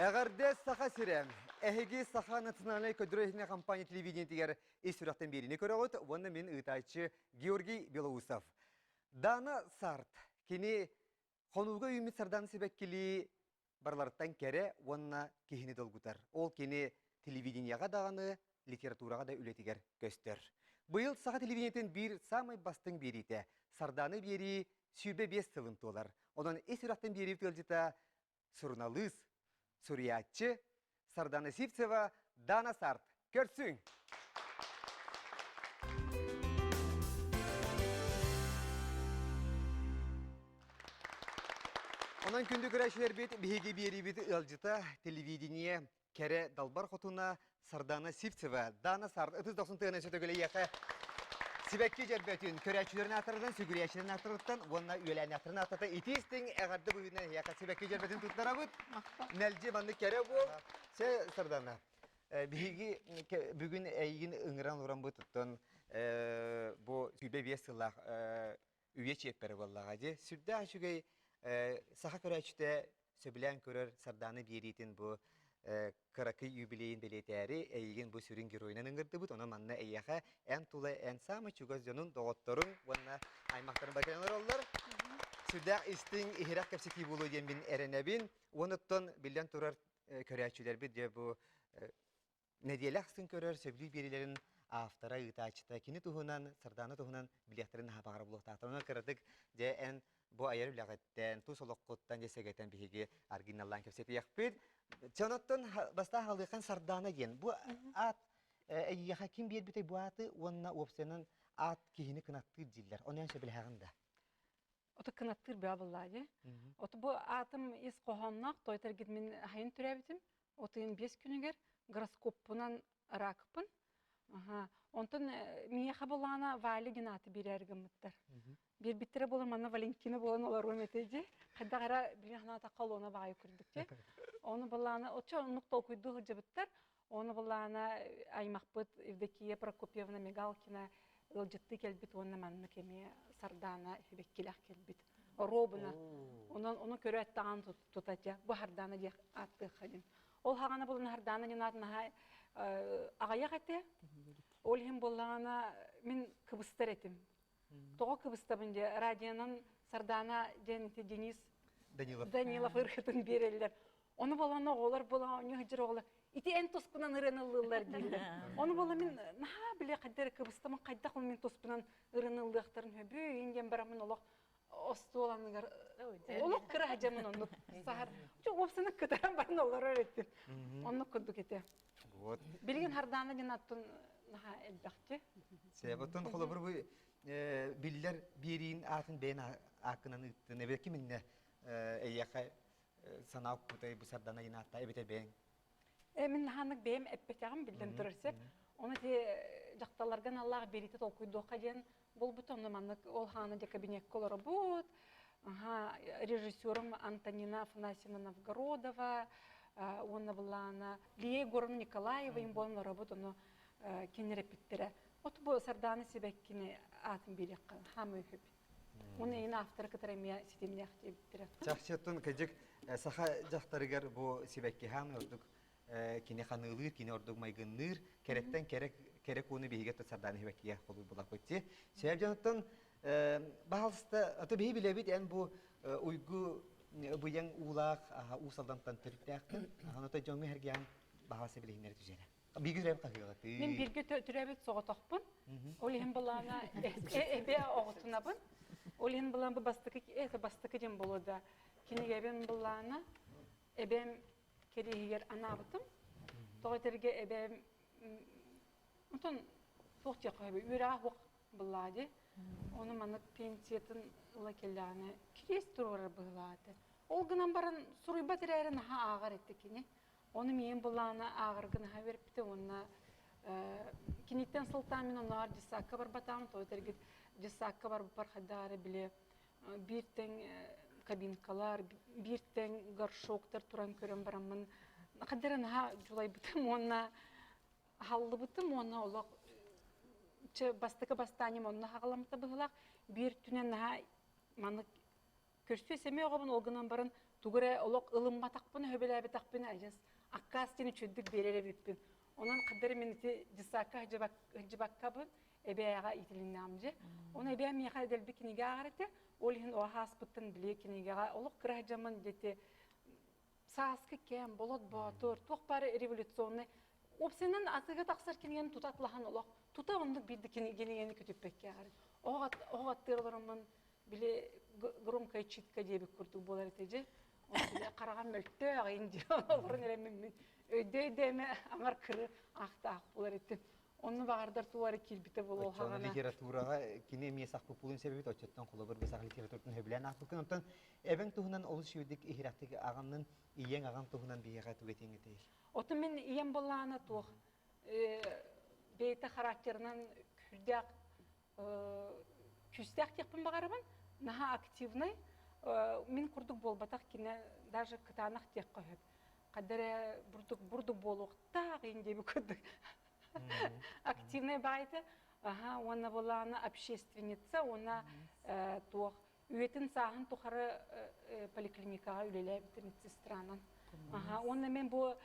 Эҕэрдэ Саха сирэ! Эһиги Саха национальнай көдүрэ компания телевидениетигэр ис сүрэхтэн биэриини көрөҕүт уонна мин ыытааччы Георгий Белоусов. Дана Сарт кини хонууга үүммүт сардаана сибэккилии барыларыттан кэрэ уонна киһини долгутар. Ол кини телевидениеҕа даҕаны, литератураҕа да үлэтигэр көстөр. Быйыл саха телевидениетин биир саамай бастыҥ биэриитэ Сардаана биэрии 25 сылын туолар. Онон ис сүрэхтэн биэрии ыалдьыта суруналыыс, суруйааччы Сардана Сивцева, Дана Сарт. Көрсүҥ! Онон күндү көрөөччүлэрбит, биһиги биэриибит ыалдьыта, телевидение кэрэ далбар хотуна Сардана Сивцева, Дана Сарт, ытыс дохсун тыына сөтөгүлэйиэхэ сибэкки дьөрбөтүн көрөөччүлэрин ааттарынан, сүгүрүйээччилэрин ааттарыттан уонна үөлээннээхтэрин ааттата итии истиҥ эҕэрдэ быһыытынан эһиэхэ сибэкки дьөрбөтүн туттарабыт. Мэлдьи маннык кэрэ буол. Чэ, Сардана, биһиги бүгүн эйигин ыҥыран урамбыт оттон бу 25 сыллаах үйэ чиэппэрэ буоллаҕа дии. Сүрдээх үчүгэй саха көрөөччүтэ сөбүлээн көрөр Сардаана биэриитин бу кыракый юбилейин бэлиэтээри эйигин бу сүрүн геройунан ыҥырдыбыт. Онон манна эйиэхэ эн тула эн саамай чугас дьонун, доҕотторуҥ уонна аймахтарын бакыйан олороллор. Сүрдээх истиҥ, иһирэх кэпсэтии буолуо диэн мин эрэнэбин. Уонуттан биллэн турар көрөөччүлэрбит дьэ бу нэдиэлэ ахсын көрөр сөбүлүү биэриилэрин автора, ыытааччыта кини туһунан, Сардаана туһунан билиэхтэрин наһаа баҕара буолуохтаахтар. Онон кыратык дьэ эн бу айар үлэҕиттэн, тус олоххуттан дьэ сэгэтэн биһиги аргыыналлаан кэпсэтиэхпит. Чэ оноттон бастаан халыаххан Сардаана диэн. Бу аат эйиэхэ ким биэрбитэй бу ааты уонна уопсайынан аат киһини кынаттыыр дииллэр. Ону эн сөбүлэһэҕин да? Ото кынаттыыр бөҕө буоллаа дии. Ото бу аатым ис хоһоонноох, той мин хайын төрөөбүтүм. От ыйын 5 күнүгэр гороскоппунан ракпын. Аха. Онтон миэхэ булаана Валя диэн ааты биэрээр гыммыттар. Биэрбиттэрэ буолар манна Валентина буолан олоруом этэ дии. Хайдах эрэ билин санаатахха олуона баҕайы курдук дии. Ону булаана оччо оннук толкуйдуу сылдьыбыттар. Ону булаана аймахпыт Евдокия Прокопьевна Мигалкина ыалдьыттыы кэлбит уонна маннык эмиэ Сардаана сибэккилээх кэлбит. Оруобуна. Онон ону көрөөт даҕаны тута дьэ бу Сардаана диэх ааттыахха диэн. Ол хаҕана булан Сардаана диэн аат наһаа аҕыйах этэ. Ол иһин буоллаҕына мин кыбыстар этим. Тоҕо кыбыстабын дьэ радионан Сардаана диэн ити Денис Данилов. Данилов ырыатын биэрэллэр. Ону буолан оҕолор буолан оонньуу сылдьар оҕолор ити эн тускунан ырыаны ыллыыллар дииллэр. Ону буолан мин наһаа биле хайдах эрэ кыбыстамын хайдах ол мин туспунан ырыаны ыллыахтарын сөбүй диэн бараммын олох остуол анныгар олох кыра садьамын оннук саһар. Уопсаны кытаран баран олорор этим. Оннук курдук этэ. Вот. Билигин Хардаана диэн аттын наһаа элбэхти. Себотон холобур бу биллэр биэриин аатын бэйэн ааккынан ыыттын. Эбэки минне эйиэхэ санаа укпутай бу Сардана инаатта эбэтэ бэйэҥ Мин наһаанык бэйэм эппэтэҕим биллэн турар сөп. Ону ити дьахталларга аналлаах биэриитэ толкуйдуохха диэн буолбута. Онно маннык ол хаана дьэ кабинекка олоробут. Аха, режиссерум Антонина Афанасьевна Новгородова уонна былаана Лия Егоровна Николаева им буолан олоробут. Ону кинилэр эппиттэрэ. От бу Сардаана Сибэккини аатын биэриэххэ хаамыы үһүбүт. Уонна эйин авторы кытары эмиэ ситимнээх диэбиттэрэ. Чахчыттан кыдьык саха дьахтарыгар бу сибэкки хаамыы ордук кини ханыылыыр, кини ордук майгынныыр, кэрэттэн кэрэ кэрэ кууну биһигэ сардаана сибэккигэ холуй булаппыт ти. Сээп дьонуттан баһалыста аты биһи билэбит эн бу уйгу быйаҥ уулаах уус алдантан төрүттээхтин. Аһаната дьоҥҥо эргиэн баһаласа билиһиннэри түзэрэ. Бииргэ төрөөбүт хаһыаҕытый? Мин бииргэ төрөөбүт соҕотохпун. Ол иһин былаана эбэ оҕотунабын. Ол иһин былаан бу бастакы это бастакы диэн буолуо да. Кинигэбин былаана эбэм кэриэһигэр анаабытым. Тоҕо этэргэ эбэм онтон туох диэххэ сөбүй үөрэҕэ суох былаа дии. Ону маннык пенсиятын ыла кэллэҕинэ кириэс туруорар быһыылаах этэ. Ол гынан баран суруйбат эрээри наһаа ааҕар этэ кини. Ону миигин былаана ааҕарга наһаа үөрэппитэ уонна киниттэн сылтаан мин оннооҕор дьыссаакка барбатаҕым, тоҕо этэргит дьыссаакка барбыппар хайдах эрэ били биир тэҥ кабинкалар, биир тэҥ горшоктар туран көрөн бараммын хайдах эрэ наһаа дьулайбытым уонна аһаллыбытым уонна олох чэ бастакы бастаанньым онно аҕаламмыта быһыылаах биир түнэн наһаа маннык көрсүө сэмэй оҕобун ол гынан баран. Тугу эрэ олох ылымматахпын, сөбүлээбэтэхпин адьас аккаас диэн үчүгдүк биэрэр эбиппин. Онон хаддары мин ити дьыссаакка сылдьыбаккабын эбээҕэ иитилиннэҕим дьэ. Оны эбээ миэхэ дэлби кинигэ ааҕар этэ. Ол иһин о ааспыттан били кинигэҕэ олох кыра сылдьаммын дети сааскы кэм, болот боотур, туох бары революционный Уопсайынан атыыга тахсар кинигэни тута атлаһан олох тута оннук биирдэ кинигэни көтүппэккэ ааҕар. Оҕо аттыыр олороммун били громкая читка диэбит курдук буолар этэ дьэ. Били хараҕам мөлтөөх иин диэн олорон эрэммин өйдөө-өйдөөмө аҥар кыры аахтаах буолар этим. Онну баҕардар туох эрэ киирбитэ буолуо Оччоҕуна литератураҕа кини эмиэ сахпыппылын сөбүт оччоттон холобур бу саха литературатын сөбүлээн аахпыккын. Онтон эбэҥ туһунан олус үчүгэйдик иһирэхтик аҕаннын, ийэҥ аҕаҥ туһунан биһиэхэ тугу этиэҥ этэй? Оту мин ийэм былаана туох бэйэтэ характерынан күүрдээх күүстээх диэхпин баҕарабын, наһаа активнай. Мин курдук буолбатах кини даже кытаанах диэххэ сөп. Хадда эрэ бурдук бурдук буолуохтаах иин диэби курдук активнай баайта. Аха, уонна былаана общественница, уонна туох үйэтин сааһын тухары поликлиникаҕа үлэлээбитэ медсестранан. Аха, уонна мен бу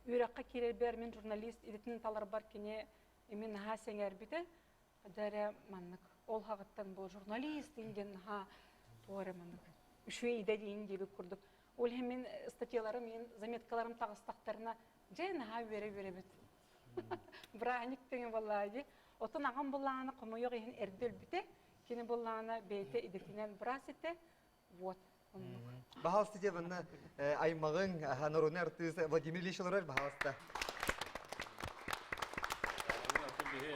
үөрэххэ киирэрбэр мин журналист идэтин таларбар кини Эми наһаа сэҥээрбитэ. Дьэ эрэ маннык ол хаҕыттан бу журналист диэн наһаа туох эрэ маннык үчүгэй идэ диин диэбит курдук. Ол иһин мин статьяларым, мин заметкаларым таҕыстахтарына дьэ наһаа үөрэ-үөрэбит. Бырааһынньык тэҥэ буоллаҕа дии. Оттон аҕам буллаҕына хомойуох иһин эрдэ өлбүтэ. Кини буллаҕына бэйэтэ идэтинэн быраас этэ. Вот. Оннук. Баһаалыста дьэ манна аймаҕыҥ народный артыыс Владимир Ильич олорор баһаалыста. Биһи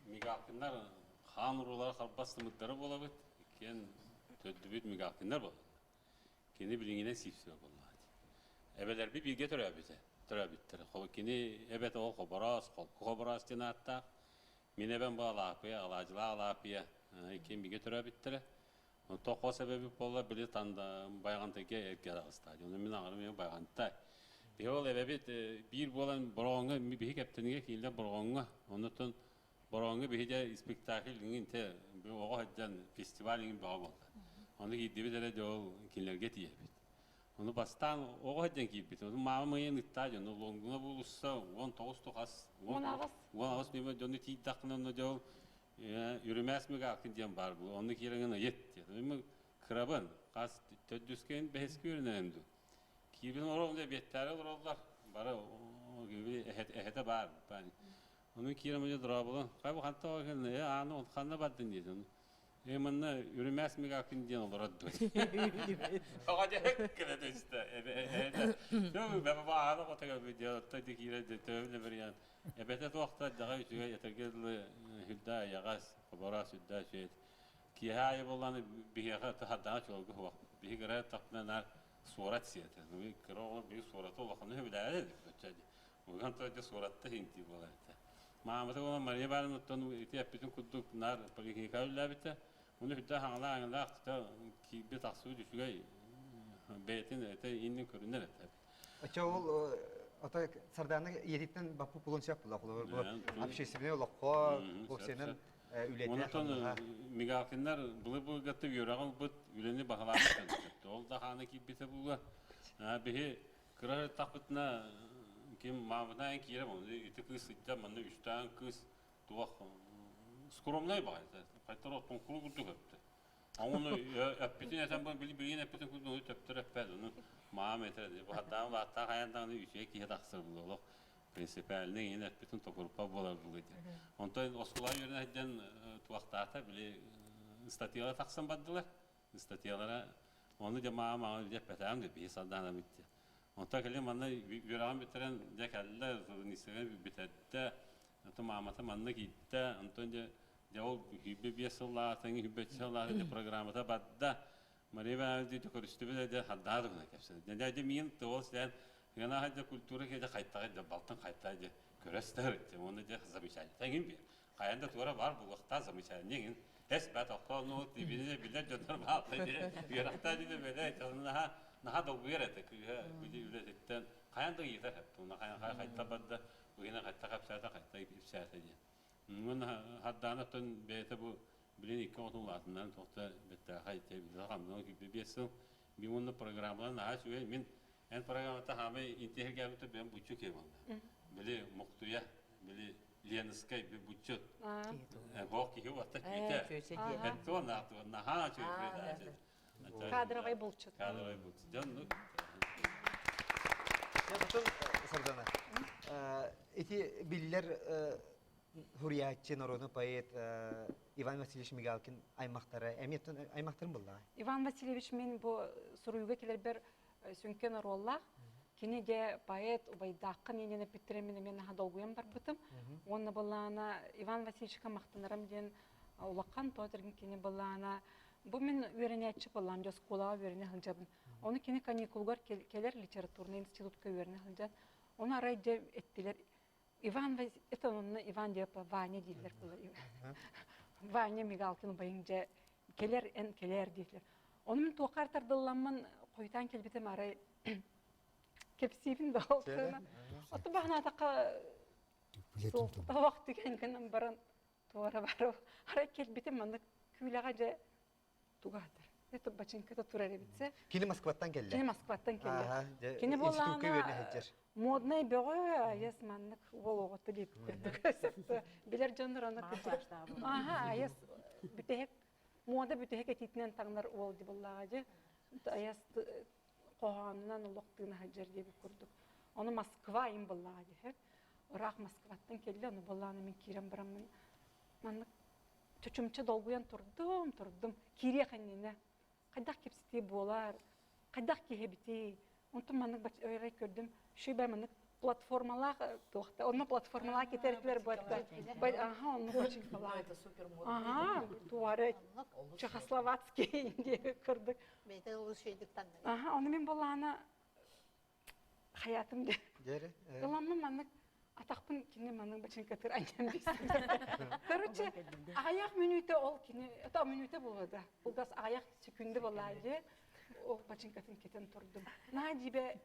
Мигалкиннар хаан уруулара харбас сымыттара буолабыт. Иккиэн төрдүбүт Мигалкиннар буолаллар. Кини билиҥинэн сиипсибэ буоллаҕа. Эбэлэрбит бииргэ төрөөбүтэ, төрөөбүттэр. Кини эбэтэ ол Хобороос, Холку Хобороос диэн ааттаах. Мин эбэм бу Алаапыйа, Алаадьылаах Алаапыйа иккиэн бииргэ төрөөбүттэрэ. Онтон хос эбэбит буолла били танда Байаҕантайга эргэ аҕыстаа. Ону мин аҕарым ийэ Байаҕантай. Биһи ол эбэбит биир буолан Бороҕоҥҥо биһи кэптэнигэ киирдэ Бороҕоҥҥо. Оннуттан Бороҕоҥҥо биһи дьэ спектакль иҥин те оҕо сылдьан фестиваль иҥин бөҕө буолла. Ону киирдибит эрэ дьэ ол кинилэргэ тиийэбит. Ону бастаан оҕо сылдьан киирбит. Ону маама мыйын ыттаа дьону Лондона булусса 19 тухас 18 нөмөр дьону тиийдэххинэ онно дьэ ол Үрүмээс Мигалкин диэн баар буолуо. Онно киирэҥин ыйыт диэн. Мин кырабын, хас төрдүскэйин бэһискэ үөрэнэрим дуу. Киирбин олорон дьэ биэттээри олороллор. Бары эһэтэ баар. Ону киирэн дьэ дорооболон. Хай бу ханта оҕо э ааны ханна бардын диэтин. Э манна Үрүмээс Мигалкин диэн олорор дуо. Оҕо дьэ кэлэ түстэ. Эһэтэ. Төө бэбэ бааны хотога видео та киирэ төбүнэ бериан Эбэтэ туохта дьаҕай үчүгэй этэргэ дылы сүрдээх эйэҕэс, хобороос сүрдээх үчүгэй. Киэһэ аайы буоллаҕына биһиэхэ хардаҕа чуолга суох. Биһи кыра тахпына наар суорат сиэтэ. Кыра оҕолор биһи суораты улаханы сөбүлээбэт эбит оччо дии. Уган турар суоратта иһинтии буолар этэ. Маамата буолан Мария Ивановнаттан ити эппитин курдук наар поликлиникаҕа үлэлээбитэ. Ону сүрдээх аҥалаах-аҥалаах тута киирбит тахсыбыт үчүгэй бэйэтин этэ иннин көрүнэр этэ. Оччо ол ото Сардаана ийэтиттэн баппыт булуон сөп була холобур бу общественный олоххо уопсайынан үлэтэ Онтон Мигалкиннар былыр-былыргатта үөрэҕи ылбыт үлэни баһылаабыт ол да хаана киирбитэ буолуо. Биһи кыра тахпытына ким маамытаан киирэ ити кыыс сылдьан манна үстээн кыыс туох скромнай баҕайы хайтар оттон куру курдук өптө. Ону эппитин этэн бу билигин эппитин курдук төптөр эппэт ону маам этэр бу хаттаан улааттаах хайаан даҕаны үчүгэй киһи тахсар буолуо олох принципиальный иһин эппитин токуруппат буолар буолуо диэн. Онтон оскуола үөрэнэ сылдьан туохтаата били статьялар тахсан бардылар. Статьялара ону дьэ маам аҕа дьэ эппэтэҕим да биһи сардаана бит Онтон кэлин манна үөрэҕин бүтэрэн дьэ кэллэ, ниссэҕин бүтэрдэ, онтон маамата манна киирдэ, онтон дьэ дьэ ол 25 сыллаах, 25 сыллаах дьэ программата барда. Мария Ивановна дьэ көрүстүбүт дьэ хардаа туһунан кэпсэт. Дьэ дьэ миин тыал сиэн гына дьэ культура дьэ хайтаҕа дьэ балтын хайта дьэ көрөстөр дьэ уонна дьэ замечание тэҥин биэр. Хайан да туора бар булуохтаа замечание иҥин. Эс бат охтоо тибини билэр дьоннор баалла дии. Үөрэхтээ дии бэлэ наһаа наһаа долгуйар этэ кыыһа били үлэтиттэн хайан да ыйытар хэптэ уна хайан хайта барда уһина хайта хапсаата хайта ипсээтэ диэн. Уонна хардаана оттон бэйэтэ бу билин икки оҕотун улаатыннаран туохта бэттээхэй те билэ хамнан күүппэ биэс сыл. Мин уонна программалар наһаа үчүгэй. Мин эн программата хаамай интиһэргээбитэ бэйэм буччу киһи буолла. Били Мухтуя, били Ленскай би буччут. Бог киһи уотта күүтэ. Хеттуон наһаа үчүгэй. Кадровай булчут. Кадровай булчут. Дьон Сардана. Ити биллэр хуруйааччы народный поэт Иван Васильевич Мигалкин аймахтара эмиэ аймахтарын буллаҕа. Иван Васильевич мин бу суруйууга кэлэрбэр сүҥкэн оруоллаах. Кини де поэт убайдааххын иинэн эппиттэрэ мин эмиэ наһаа долгуйан барбытым. Уонна былаана Иван Васильевичка махтанарым диэн улахан тоотергин кини былаана бу мин үөрэнээччи былаам дьэ оскуолаҕа үөрэнэ сылдьабын. Ону кини каникулугар кэлэр литературнай институтка үөрэнэ сылдьан ону арай дьэ эттилэр Иван это онно Иван диэппа Ваня дииллэр буолар. Ваня Мигалкин убайыҥ дьэ кэлэр эн кэлээр диэтилэр. Ону мин туохха тардылламмын хойутаан кэлбитим арай кэпсиибин да ол Оту баһанаатахха суолталаах түгэн гынан баран туора барып арай кэлбитим маннык күүлэҕэ дьэ тугаатар. Это бачыҥката турар эбитсэ. Кини Москваттан кэллэ. Кини Москваттан кэллэ. Кини буоллаҕына моднай бөҕө айас маннык уол оҕото диэбит курдук билэр дьоннор аны Аха айас бүтэһик мода бүтэһик этиитинэн таҥнар уол ди буоллаҕа дьэ айас хоһоонунан олох тыына сылдьар диэбит курдук. Ону Москва им буоллаҕа дии. Ыраах Москваттан кэллэ, ону буоллаҕына мин киирэн бараммын маннык чочумча долгуйан турдум, турдум. Киириэх иннинэ хайдах кэпсэтии буолар, хайдах киһи эбитий? Онтон маннык эрэ көрдүм, шүбэ маннык платформалаах туохта, онно платформалаах китэртилэр буотта. Аха, онно бачыҥкалаах. Это супер модно. Ага, туары чехословацкий диэбит курдук. Бэйэтэ олус үчүгэйдик таннар. Аха, ону мин булаана хаятым де. Дьэрэ. Ыламмын маннык атахпын кини маннык бачыҥкатыр анньан биэрдим. Короче, аҕыйах мүнүүтэ ол кини, это мүнүүтэ буолла да. Булгас аҕыйах секунда буолла дии. Ол бачыҥкатын кэтэн турдум. Наһаа дьиибэ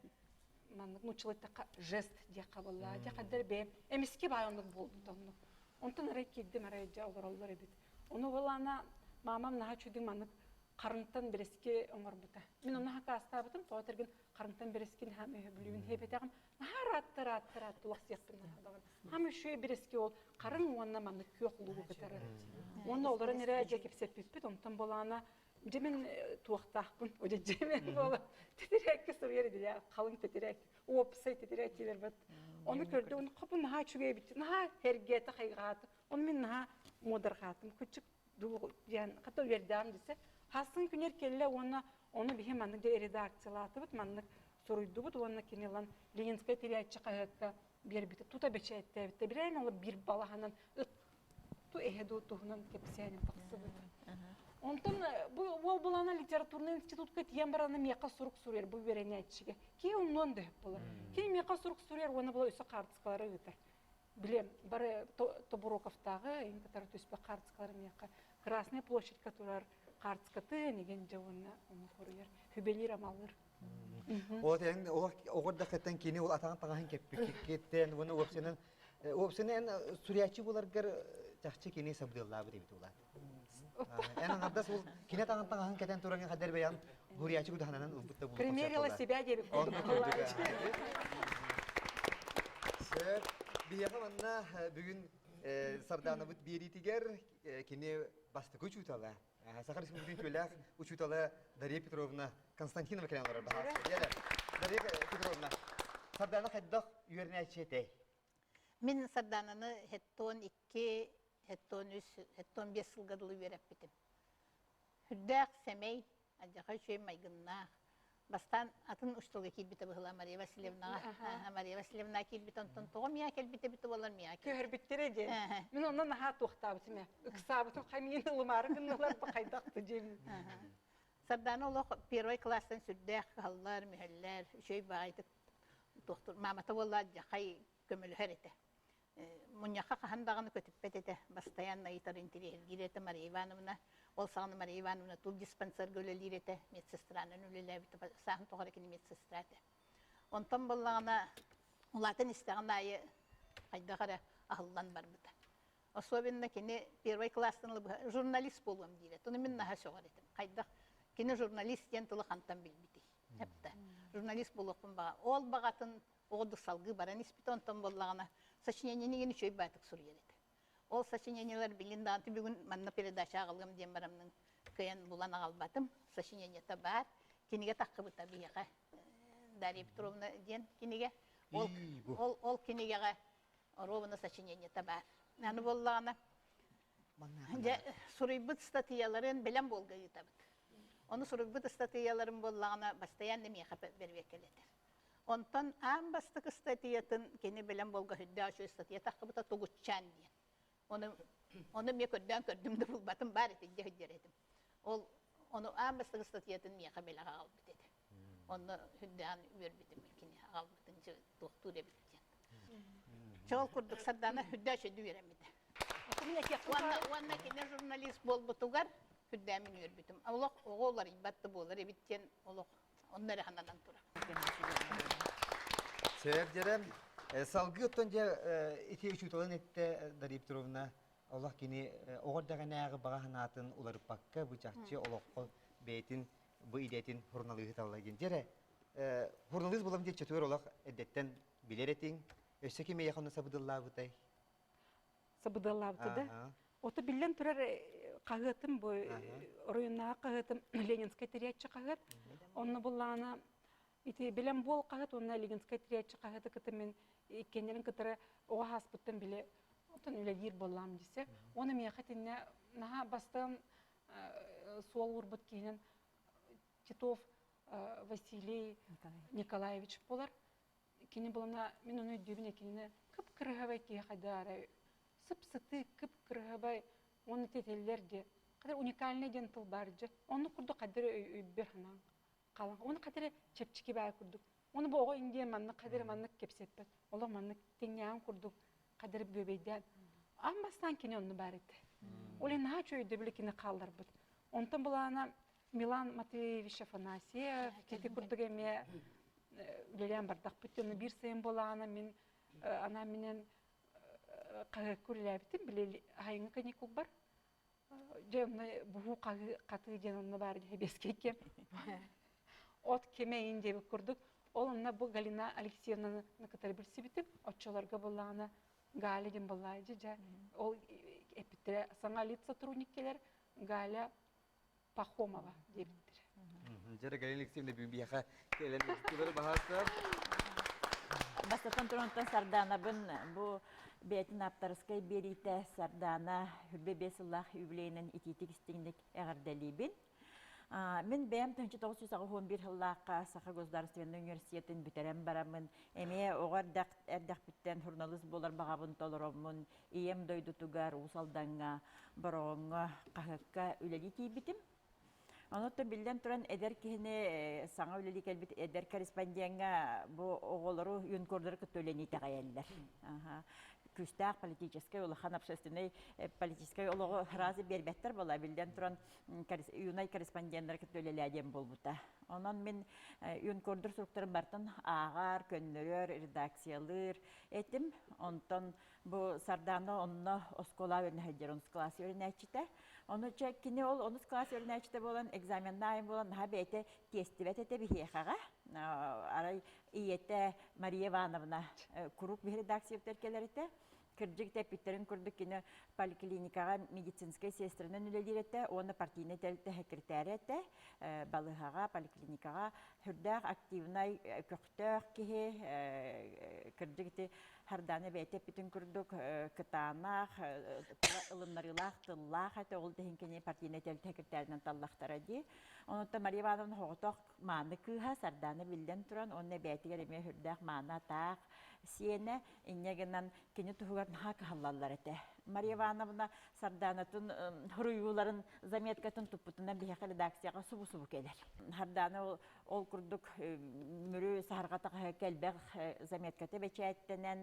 маннык нууччалыйтахха жест диэххэ буолла. Дьэ хаддар бэйэм эмискэ баай оннук буолбут оннук. Онтон арай киирдим арай дьэ олороллор эбит. Ону буоллаана маамам наһаа үчүгэй маннык харыҥтан бэрэски оҥорбута. Мин онно хакаастаабытым, тоҕо этэргин харыҥтан бэрэскин хаам өһөбүлүүбүн хэбэтэҕим. Наһаа ыраатта ыраатта ыраатта улахсыахпын наһаа Хам үчүгэй бэрэски ол харыҥ уонна маннык күөх луугу кытары. Уонна олорон эрэ дьэ кэпсэппиппит, онтон буолаана дьэ мин туохтаахпын, дьэ мин буола тэтэрээккэ суруйар идэлээх халыҥ тэтэрээк, уопсай тэтэрээк диилэр Ону көрдө, ону хопу наһаа үчүгэй эбит, наһаа эргээтэ хайҕаата. Ону мин наһаа муодарҕаатым. Куччук диэн хата үөрдэҕим десе. Хасын күнэр кэллэ уонна ону биһи маннык дьэ редакциялаатыбыт, маннык суруйдубут уонна кини ылан Ленинскэй тирээччи хаһыакка биэрбитэ. Тута бэчээттээбитэ. Билээн ол биир балаһанан ыт ту эһэ дуу туһунан кэпсээним тахсыбыт. Онтон бу уол булана литературный институтка тиийэн баран миэхэ сурук суруйар бу үөрэнээччигэ. Киһи умнуон да сөп буолар. Кини миэхэ сурук суруйар уонна була өссө хаартыскалары ыытар. Билем, бары Тобуруковтааҕы, ин кытары түспэх хаартыскалары миэхэ Красная площадька турар хаартыскаты неген дьэ уонна ону хоруйар, хүбэлиир амаллыр. Вот эн оҕор дахыттан кини ол атаҕын таҥаһын кэппиккиттэн уонна уопсайынан уопсайынан эн суруйааччы буоларгар чахчы кини сабдыаллаабыт эбит улаат. Эн аҥардас ол кини атаҕын таҥаһын кэтэн туран хадэр бэйэн суруйааччы кудаһанан ылбыт да буолуох Примерила себя диэбит Онно курдук. Сөп. Биһиэхэ манна бүгүн Сардаанабыт биэриитигэр кини бастакы учуутала Саха Республикатын үтүөлээх учуутала Дария Петровна Константинова кэлэн олорор баһаалыста. Дария Петровна, Сардаана хайдах үөрэнээччи этэй? Мин Сардаананы хеттон 2, хеттон 3, хеттон 5 сылга дылы үөрэппитим. Үрдээх, сэмэй, Алдьархай үчүгэй майгыннаах. Бастаан атын устолга киирбитэ быһыылаах Мария Васильевнаҕа. Мария Васильевна киирбит онтон тоҕо миэхэ кэлбитэ эбитэ буоллар миэхэ Көһөрбүттэрэ диэн. Мин онно наһаа туохтаабытым ээ. Ыксаабытым хамиин ылымаары гыннылар да хайдах да диэн. Сардаана олох первый класстан сүрдээх кыһаллар, мүһэллэр, үчүгэй баҕайытык туохтур. Маамата буолла алдьархай көмөлөһөр этэ. Мунньахха хаһан даҕаны көтүппэт этэ, бастайаанна ыйытар интириэһиргиир этэ Мария Ивановна. Ол саҕана Мария Ивановна тул диспансерга үлэлиир этэ, медсестранан үлэлээбитэ, сааһын тухары кини медсестра этэ. Онтон буоллаҕына улаатан истэҕин аайы хайдах эрэ аһыллан барбыта. Особенно кини первый класстан журналист буолуом диирэ. Ону мин наһаа сөҕөр этим. Хайдах. Кини журналист диэн тылы хантан билбитий? Эптэ. Журналист буолуохпун баҕа. Ол баҕатын оҕо салгыы баран испит онтон буоллаҕына сочинениени гин үчүгэй баатык суруйар этэ. Ол сочинениелар билин даҕаны бүгүн манна передача аҕалыам диэн бараммын кыайан булан аҕалбатым. Сочинениета баар. Кинигэ таххыбыта биһиэхэ Дарья Петровна диэн кинигэ. Ол, ол, ол кинигэҕэ оруобуна сочинениета баар. Аны буоллаҕына дьэ суруйбут ыстатыйаларын бэлэм буолга ыытабыт. Ону суруйбут ыстатыйаларын буоллаҕына бастайаан да миэхэ бэрбиэккэлэтэр. Онтон аан бастакы ыстатыйатын кини бэлэм буолга сүрдээх үчүгэй ыстатыйа таххыбыта Тугутчаан диэн. Ону ону эмиэ көрдөөн көрдүм да булбатым баар этин дьэ сылдьар этим. Ол ону аан бастакы ыстатыйатын миэхэ бэлэх аҕалбыт этэ. Онно сүрдээҕин үөрбүтүм кини аҕалбытын туохтуур эбит диэн. Чэ ол курдук Сардаана сүрдээх үчүгэйдик үөрэммитэ. Уонна, уонна кини журналист буолбутугар сүрдээҕин үөрбүтүм. Олох оҕо уларыйбат да буолар эбит диэн олох онно эрэ сананан турар. Сөп дьэрэ. Салгыы оттон дьэ ити учууталын эттэ Дария Петровна олох кини оҕо эрдэҕинээҕи баҕа санаатын уларыппакка бу чахчы олоххо бэйэтин бу идэтин суруналыыһы талла диэн. Дьэрэ суруналыыс буолам диэн чөтүөр олох эрдэттэн билэр этиҥ. Өссө ким эйиэхэ онно сабыдыллаабытай? Сабыдыаллаабыта да. Ото биллэн турар хаһыатым бу оройуоннааҕы хаһыатым Ленинскэй тэрийээччи хаһыат. Онно буллаҕына ити билэн буол хаһыат уонна Ленинскэй тэрийээччи хаһыаты кытта мин иккиэннэрин кытары оҕо ааспыттан биле отон үлэлиир буоллаам десе. Уонна миэхэ итиннэ наһаа бастаан суол уурбут киһинэн Титов Василий Николаевич буолар. Кини булана мин ону өйдүүбүн кинини кып-кырыһабай киһи хайдара сып-сытыы кып-кырыһабай уонна тетеллер де кадыр уникальный диэн тыл бар дьэ оннук курдук хадыр өйбөр ханаан халан оны хадыр чэпчэки баа курдук оны бу оҕо индия маннык хадыр маннык кэпсэппэт олох маннык тэҥнээн курдук хадыр бүөбэйдээн аан бастаан кини онну баар этэ ол наһаа үчүгэй өйдөбүлү кини хаалларбыт онтон булаана Милан Матвеевич Афанасьев ити курдук эмиэ үлэлээн бардахпыт дьону биир сайын буолаҕына мин анаан минэн хаһыакка үлэлээбитим били айыҥҥы каникулбар дьэ онно буһуу хатыы диэн онно баар дьэ от кэмэйин диэбит курдук ол онно бу Галина Алексеевнаны кытары билсибитим оччолорго буоллаҕына Галя диэн буоллаҕа дьэ ол эппиттэрэ саҥа лиц сотрудник кэлэр Галя Пахомова диэбиттэр. Дьэ, Галина Алексеевна биһиэхэ кэлэн ыйытыылары баһаастар. Бастатан туран Сардаанабын бу бэйэтин ааптарыскай биэриитэ Сардаана хүрбэ биэс сыллаах юбилейынан итиитик истиҥник эҕэрдэлиибин. Мин бэйэм 1981 сыллаахха Саха государственнай университетын бүтэрэн бараммын, эмиэ оҕо эрдэхпиттэн журналист буолар баҕабын толороммун, ийэм дойдутугар Уус Алдаҥҥа, Бороҕоҥҥо хаһыакка үлэлии тиийбитим. Онон биллэн туран эдэр киһини саҥа үлэлии кэлбит эдэр корреспондеҥҥа бу оҕолору юнкордары кытта үлэни итэҕэйэллэр. Күүстээх политическай улахан общественнай политическай олоҕу сразу биэрбэттэр буола биллэн туран юнай корреспонденнары кытта үлэлээ диэн буолбута. Онон мин юнкордор суруктарын бартын ааҕар, көннөрөр, редакциялыыр этим. Онтон Бу Сардаана онно оскуола үөрэнэ сылдьар, онус кылаас үөрэнээччитэ. Ону чэ кини ол онус кылаас үөрэнээччитэ буолан, экзаменнаайын буолан, наһаа бэйэтэ тиэстибэт этэ биһиэхэҕэ. Арай ийэтэ Мария Ивановна куруук биһи редакциябытыгар кэлэр этэ. Кырдьык тэппиттэрин курдук кини поликлиникаҕа медицинскэй сестринэн үлэлиир этэ уонна партийнай тэрилтэ секретарэ этэ. Балыыһаҕа, поликлиникаҕа сүрдээх активнай, көхтөөх киһи, кырдьык ити Сардаана бэйэтэ эппитин курдук кытаанах, ылыннарыылаах тыллаах этэ, ол да иһин кини партийнай тэрилтэ секретарынан таллахтара дии. Онуттан Мария Ивановна соҕотох мааны кыыһа Сардаана биллэн туран, уонна эбээтигэр эмиэ сүрдээх мааны атаах сиэнэ, инньэ гынан кини туһугар наһаа кыһаллаллар этэ. Мария Ивановна Сардаанатын суруйууларын заметкатын туппутунан биһиэхэ редакцияҕа субу-субу кэлэр. Сардаана ол Ол курдук Мүрү саһарҕата хаһыакка элбэх заметката бэчээттэнэн,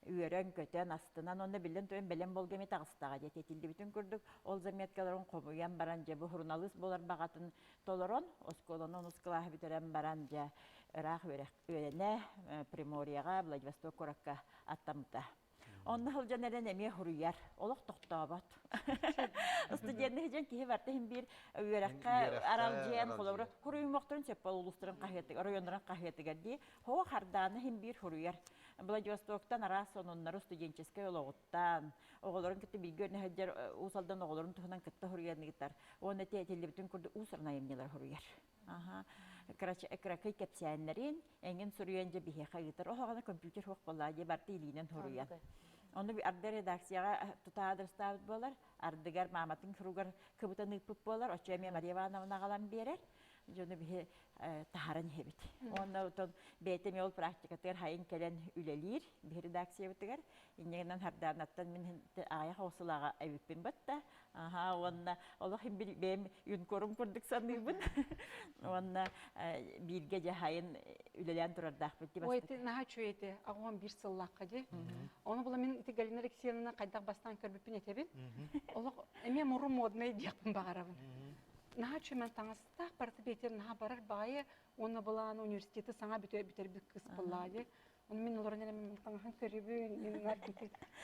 үөрэн-көтөн, астынан уонна биллэн туран бэлэм буолга эмиэ таҕыстаҕа диэт этиллибитин курдук ол заметкаларын хомуйан баран дьэ бу суруналыыс буолар баҕатын толорон оскуоланы онус кылааһы бүтэрэн баран дьэ ыраах үөрэнэ Приморьеҕа Владивосток куоракка аттаммыта. Онно сылдьан эрэн эмиэ суруйар. Олох тохтообот. Студенны сылдьан киһи барта иһин биир үөрэххэ аралдьыйан, холобура, хуруйумуохтарын сөп буол улуустарын хаһыатыгар, оройуоннарын хаһыатыгар дии. Хоо хардааны иһин биир суруйар. Владивостоктан араас сонуннары студенческай олоҕуттан, оҕолорун кытта бииргэ үөрэнэ сылдьар Уус Алдан оҕолорун туһунан кытта суруйан ыытар. Уонна ити этиллибитин курдук уус-уран айымньылары суруйар. Аха. Кыракый кэпсээннэрин эҥин суруйан дьэ биһиэхэ ыытар. Оһоҕоно компьютер суох буоллаа дии барыта илиинэн суруйан. Ону арда редакцияҕа тута адрестаабыт буолар, ардыгар мааматын суругар кыбытан ыыппыт буолар, оччо эмиэ Мария Ивановна аҕалан биэрэр. Дьону биһи таһааран иһэбит. Уонна отон бэйэтэ эмиэ ол практикатыгар хайын кэлэн үлэлиир биһи редакциябытыгар. Инньэ гынан Хардаанаттан мин аҕыйах оҕусулааҕа эбиппин батта. Аха уонна олох бэйэм юнкорум курдук саныыбын. Уонна бииргэ дьэ хайын үлэлээн турардаахпыт дии Ой, ити наһаа үчүгэй этэ. Аҕам биир сыллаахха дии. Ону була мин ити Галина Алексеевнаны хайдах бастаан көрбүппүн этэбин. Олох эмиэ муру моднай диэхпин баҕарабын. Наһаа үчүгэй мен таҥастаах барыта бэйэтигэр наһаа барар баҕайы уонна былаан университеты саҥа бүтэрбит кыыс буоллаҕа дии. Ону мин олорон эрэ мин таҥаһын көрүбүн, мин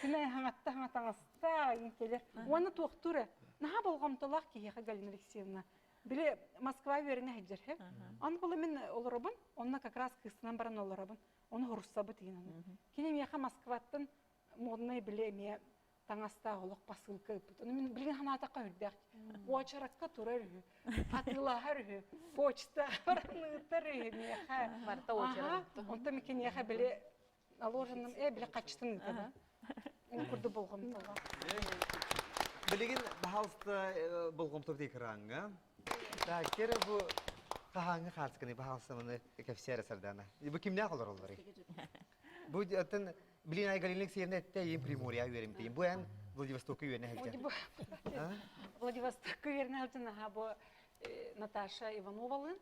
күнэ хаҥатта хаҥа таҥаста кэлэр. Уонна туохтуур э наһаа болҕомтолоох киһиэхэ Галина Алексеевна. Били Москва үөрэнэ сылдьар һэ. Аны була мин олоробун, онно как раз кыыстынан баран олоробун. Ону хоруссабыт иин аны. Кини миэхэ Москваттан моднай били эмиэ таҥастаах олох посылка ыыппыт. Ону мин билигин санаатахха үрдээх. Уочаракка турар үһү, атыылаһар үһү, почта баран ыытар үһү миэхэ. Барыта уочарат. Онтон киниэхэ били наложенным били хаччытын ыытабын. Ол курдук болҕомтолоох. Билигин баһаалыста болҕомто экраҥҥа. Так, кere бу хаһааҥҥы хаартысканы баһаалыстаманы кэпсиэрэ Сардана. Бу кимнээх олороллорый? Бу оттон Блин, Айгалина Алексеевна этте ийин Приморья үөрэмтейин. Бу эн Владивостокка үөрэнэ сылдьан. Владивостокка үөрэнэ сылдьан аха бу Наташа Ивановалыын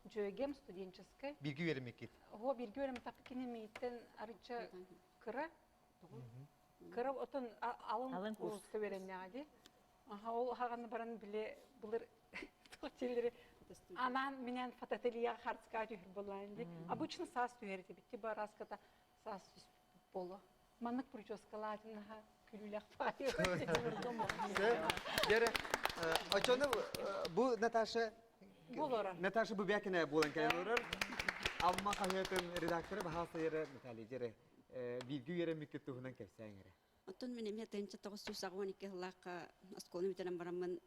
дьүөгэм студенческай. Бииргэ үөрэммиккит? О, бииргэ үөрэммитахпыт кини мииттэн арычча кыра. Кыра отон алын курска үөрэннэҕэ дии. Аха ол хаҕаны баран били былыр туох анаан минээн фотоательеҕа хартыскаҕа түһэр буоллаан дии. Обычно саас түһэр этибит. Типа раската саас түспүт буолуо. Маннык прическалаатын наһаа күлүүлээх баайы. Дьэрэ, очону бу Наташа Наташа Бубякина буолан кэлэн олорор. Алма хаһыатын редактора баһаалса ерэ Наталья дьэрэ бииргэ үөрэммиккит туһунан кэпсээҥ эрэ. Оттон мин эмиэ 1982 сыллаахха оскуоланы бүтэрэн бараммын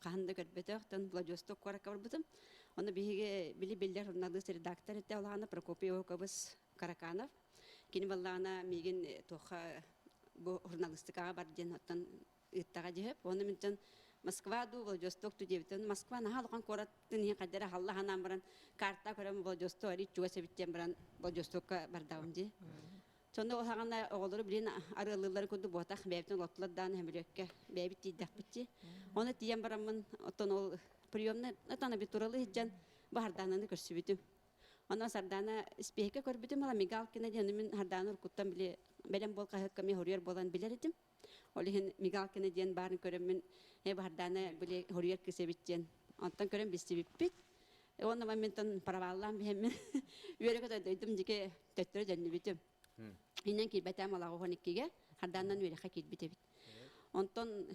хаһан да көрбөтөх, оттон Владивосток куоракка барбытым. Ону биһиги били биллэр журналист редактор этэ олаҕына Прокопий Оһукабыс Караканов. Кини баллаҕына миигин туохха бу журналистикаҕа бар диэн оттон ыыттаҕа дьиһэп. Уонна минтэн Москва дуу, Владивосток дуу диэбитин. Москва наһаа улахан куораттын иһин хайдара халла ханаан баран карта көрөн Владивосток арый чугас эбит диэн баран Владивостокка бардаҕым дии. Сонно ол саҕана оҕолору билин арыаллыылларын курдук буотах бэйэбитин олоттулар даан сөмөлүөккэ бэйэбит тиийдэхпит дии. Оны тиийэн бараммын оттон ол приемна отон абитуралы сылдьан бу Сардаананы көрсүбүтүм. Онон Сардаана испиэһиккэ көрбүтүм ала Мигалкина диэн мин Сардаана уруккуттан били бэлэм буол хаһыакка эмиэ хоруйар буолан билэр этим. Ол иһин Мигалкина диэн баарын көрөммүн э Сардаана били хоруйар кыыс эбит диэн онтон көрөн билсибиппит. Уонна моментон проваллаан биһэммин үөрэ-көтө дойдум дьике төттөрү төннүбүтүм. Иннэн киирбэтээм алаҕа 12-ге Хардааннан үөрэххэ киирбит эбит. Онтон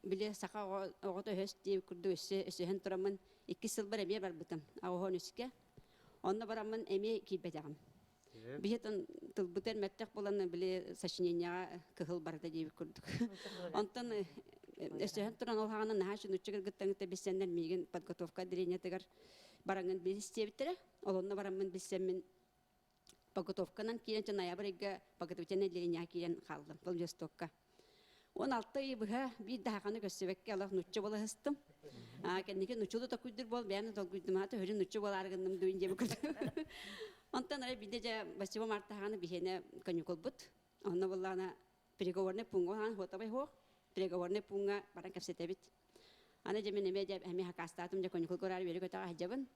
били саха оҕото өһөс дии курдук өссө өсөһөн тураммын иккис сылбар эмиэ барбытым аҕыһон үскэ. Онно бараммын эмиэ киирбэтэҕим. Биһи тылбытын мөттөх буолан били сочинениеҕа кыһыл барыта диэбит курдук. Онтон өсөһөн туран ол хаҕана наһаа нучча кыргыттан билсэннэр миигин подготовка отделениетыгар бараҥын билистиэбиттэрэ. Ол онно бараммын билсэммин подготовканан киирэн чэ ноябрь ыйга подготовительное отделениеҕа киирэн хааллым Владивостокка. 16 ый быһа биир да хаханы көрсүбэккэ олох нучча буола сыстым. Кэнники нуччалыы токуйдур буол бэйэм да долгуйдум аата өрүн нучча буолаары гынным дуин диэбит курдук. Онтон арай биирдэ дьэ 8 марта хаҕана биһиэнэ каникулбут. Онно буоллаҕына переговорный пункт хаан хуотабай хуох переговорный пункка баран кэпсэтэбит. Аны дьэ мин эмиэ дьэ эмиэ хакаастаатым дьэ каникул көрөөр үөрэ көтөҕө сылдьабын.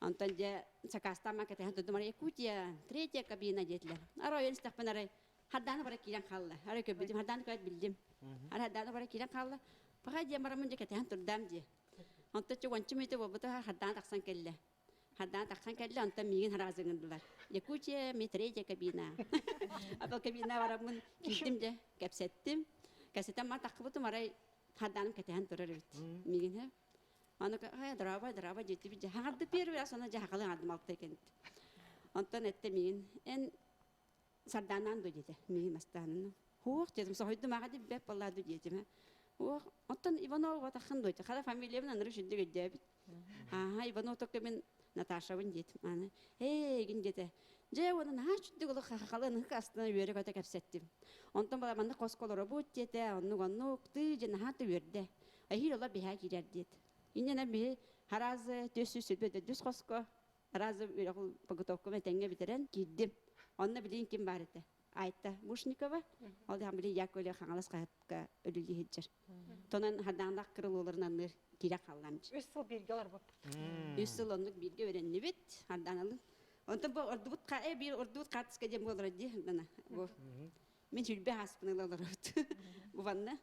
Онтон дьэ сакаастаан кэтэһэн турдум арай Якутия третья кабина диэтилэр. Арай ойон истэхпин арай Хардаана бара киирэн хаалла. Арай көрбүтүм, Хардаана көрөөт биллим. Арай Хардаана бара киирэн хаалла. Паха диэн бараммын дьэ кэтэһэн турдаам дии. Онтон чэ уонча мүнүүтэ буолбута Хардаана тахсан кэллэ. Хардаан тахсан кэллэ, онтон миигин хараҕа ыҥырдылар. Якутия, ми третья кабина. Апал кабина бараммын киирдим дьэ, кэпсэттим. Кэпсэтэн мар таххыбытым арай хардааным кэтэһэн турар эбит. Миигин һэ. Аны хая драба, драба диэтибит дьэ. Хаҥарды первый раз она дьэ хахалы хаҥардым алта кэннит. Онтон этте миигин эн Сарданаан дуо диэтэ. Миигин астаанын. Хуох диэтим, соһуйдум аҕа диббэп баллаа ду диэтим. Уох, оттон Иванова батаххын дуо Хара фамилиябын аныры сүрдүк өйдөөбүт. Ааха, Иванова токко мин Наташабын диэтим. Аны, ээ, гин диэтэ. Дьэ, уонна наһаа сүрдүк олох хахалын ыһык астына үөрэ-көтө кэпсэттим. Онтон бала манна хоско олоробут диэтэ, оннук-оннук, тыы дьэ наһаа да үөрдэ. Эһиил ола биһээ киирэр диэт. Инньэнэ биһи харазы 424 хоско Разом үөрэх подготовкам этэҥҥэ бүтэрэн киирдим. Онно билигин ким баар этэ? Айта Мушникова. Ол иһин били Яковлев Хаҥалас хаһыатка үлэлии сылдьар. Тонон хардааннаах кырылууларын анныыр киирэ хаалламчы. Үс сыл бииргэ олорбуппут. Үс сыл оннук бииргэ үөрэннибит. Хардааналы. Онтон бу ордубут э биир ордубут хаартыска диэн буолара дии Хардана. Бу мин сүлбэ ааспын ыла олоробут. Бу манна.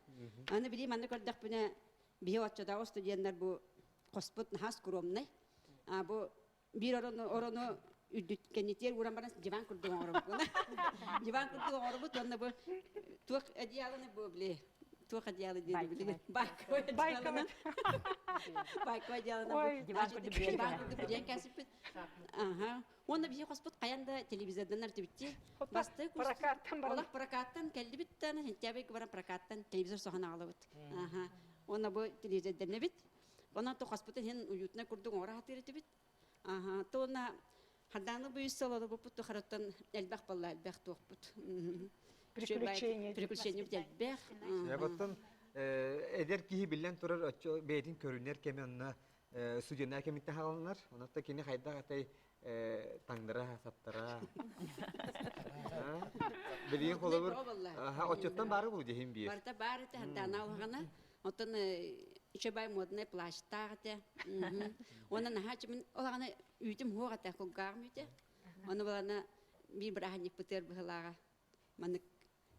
Аны били манна көрдөхпүнэ биһи оччотооҕу студеннар бу хоспут наһаа скромнай. А бу биир орону орону үрдүт кэннитигэр ууран баран диван курдук оҥоробут. Диван курдук оҥоробут уонна бу туох одеяланы бу били туох одеялы диэн билигин байковай одеяланы байковай одеяланы бу диван курдук диван курдук бүрүйэн кээсиппит. Аха. Уонна биһи хоспут хайан да телевизордан артыбытти. Бастыы прокаттан баран. Олох прокаттан кэллибит да сентябрьга баран прокаттан телевизор соһон аҕалабыт. Аха. Уонна бу телевизордэннэбит. Онон тохоспутун иһин уютнай курдук оҥоро сатыыр этибит. Аха, туонна хардааны бүйүс сололобуппут тухарыттан элбэх балла элбэх туохпут. Приключение. Приключение элбэх. Оттон эдэр киһи биллэн турар оччо бэйэтин көрүнэр кэми онно студеннаа кэмиттэн хааланар. Онон кини хайдах атай таҥнара саптара. Билигин холобур оччоттон баары бул дьиһин биир. Барыта баар этэ хардаана улаҕана. Оттон үчүгэй модный плащтаах этэ. Уонна наһаа мин олаҕана үүтүм хуох этэ, кулгааҕым үүтэ. Ону балана биир бырааһынньыкпытыгар быһылааҕа маннык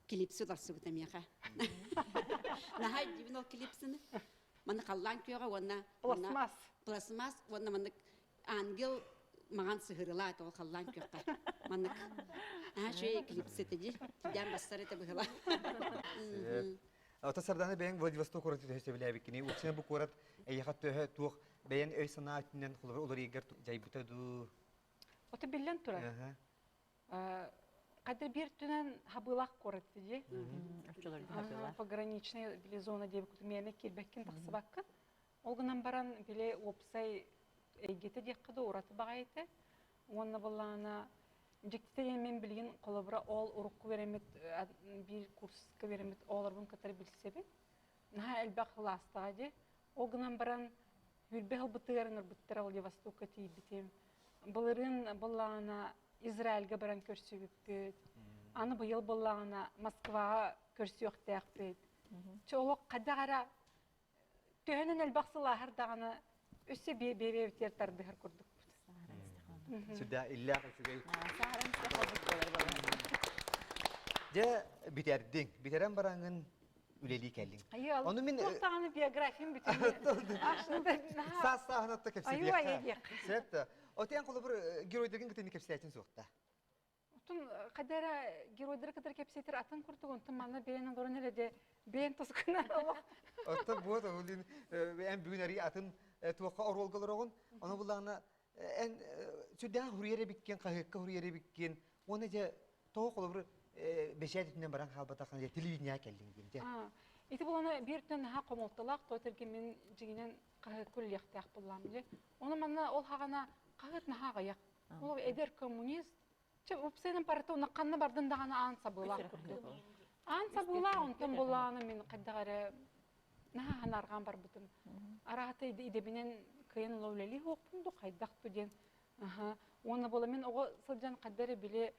клипсы уларсыбыта миэхэ. Наһаа дьибин ол клипсыны. Манна халлаан күөҕэ уонна пластмасс. Пластмасс уонна маннык ангел маҕан сыһырылаа ол халлаан күөххэ. Маннык наһаа үчүгэй клипсы этэ дии. Тидээн бассар этэ быһыла. Ото Сардана бэйэҥ Владивосток куораты төһө сөбүлээбиккиний? Уопсайынан бу куорат эйиэхэ төһө туох бэйэн өй-санаа өттүнэн холобур уларыйыгар дьайбыта дуу? Ото биллэн турар. Хайда биир түнэн хабыылаах куорат дии. Пограничная били зона диэбит миэнэ киирбэккин тахсыбаккын. Ол гынан баран били уопсай эйгэтэ диэххэ да ураты баҕайыта. Уонна былаана Дьиктитэ диэн мин билигин холобура ол урукку үөрэммит биир курска үөрэммит оҕолорбун кытары билсэбин. Наһаа элбэх кылаастаҕа дии. Ол гынан баран сүүрбэ сылбытыгар ыҥырбыттара Владивостокка тиийбитим. Былырыын былаана Израильга баран көрсүбүппүт. Аны быйыл былаана Москваҕа көрсүөхтээхпит. Чэ олох хайдах эрэ төһөнөн элбэх сыл ааһар даҕаны өссө бэйэбитигэр тардыһар курдукпут. Сүрдээх иллээх үчүгэй. Дьэ бүтэрдиҥ. Бүтэрэн бараҥҥын үлэлии кэллиҥ. Ону мин туох даҕаны биографиям бүтүн. Саас сааһын отто кэпсэтиэххэ. Сөп да. Отен холобур геройдарын кытын кэпсээтин суохта. Отун хайда эрэ геройдары кытары кэпсэтэр атын курдук, онтон манна бэйэн олорон эрэ де бэйэн тускунан олох. Оттон буот олин эн бүгүн ари атын туохха оруолга олороҕун. Ону буллаҕына эн сүрдээх хуруйар эбиккин, хаһыакка хуруйар эбиккин. Уонна дьэ тоҕо холобур бэчээт үтүнэн баран хаалбатаххына дьэ телевидение кэллиҥ диэн дьэ. Ити булана биир түн наһаа хомолтолоох, то тэрги мин дьиҥинэн хаһыакка үлэлиэхтээх буллаам дьэ. Ону манна ол хаҕана хаһыат наһаа аҕыйах. Ол эдэр коммунист Чэ, уопсайынан барыта уна ханна бардын даҕаны аан сабыылаах курдук. Аан сабыылаах, онтон булааны мин хайдах эрэ наһаа ханаарҕаан барбытым. Араата идэбинэн кыайан ыла үлэлии суохпун дуу, хайдах дуу диэн. Аха. Уонна буола мин оҕо сылдьан хайда эрэ били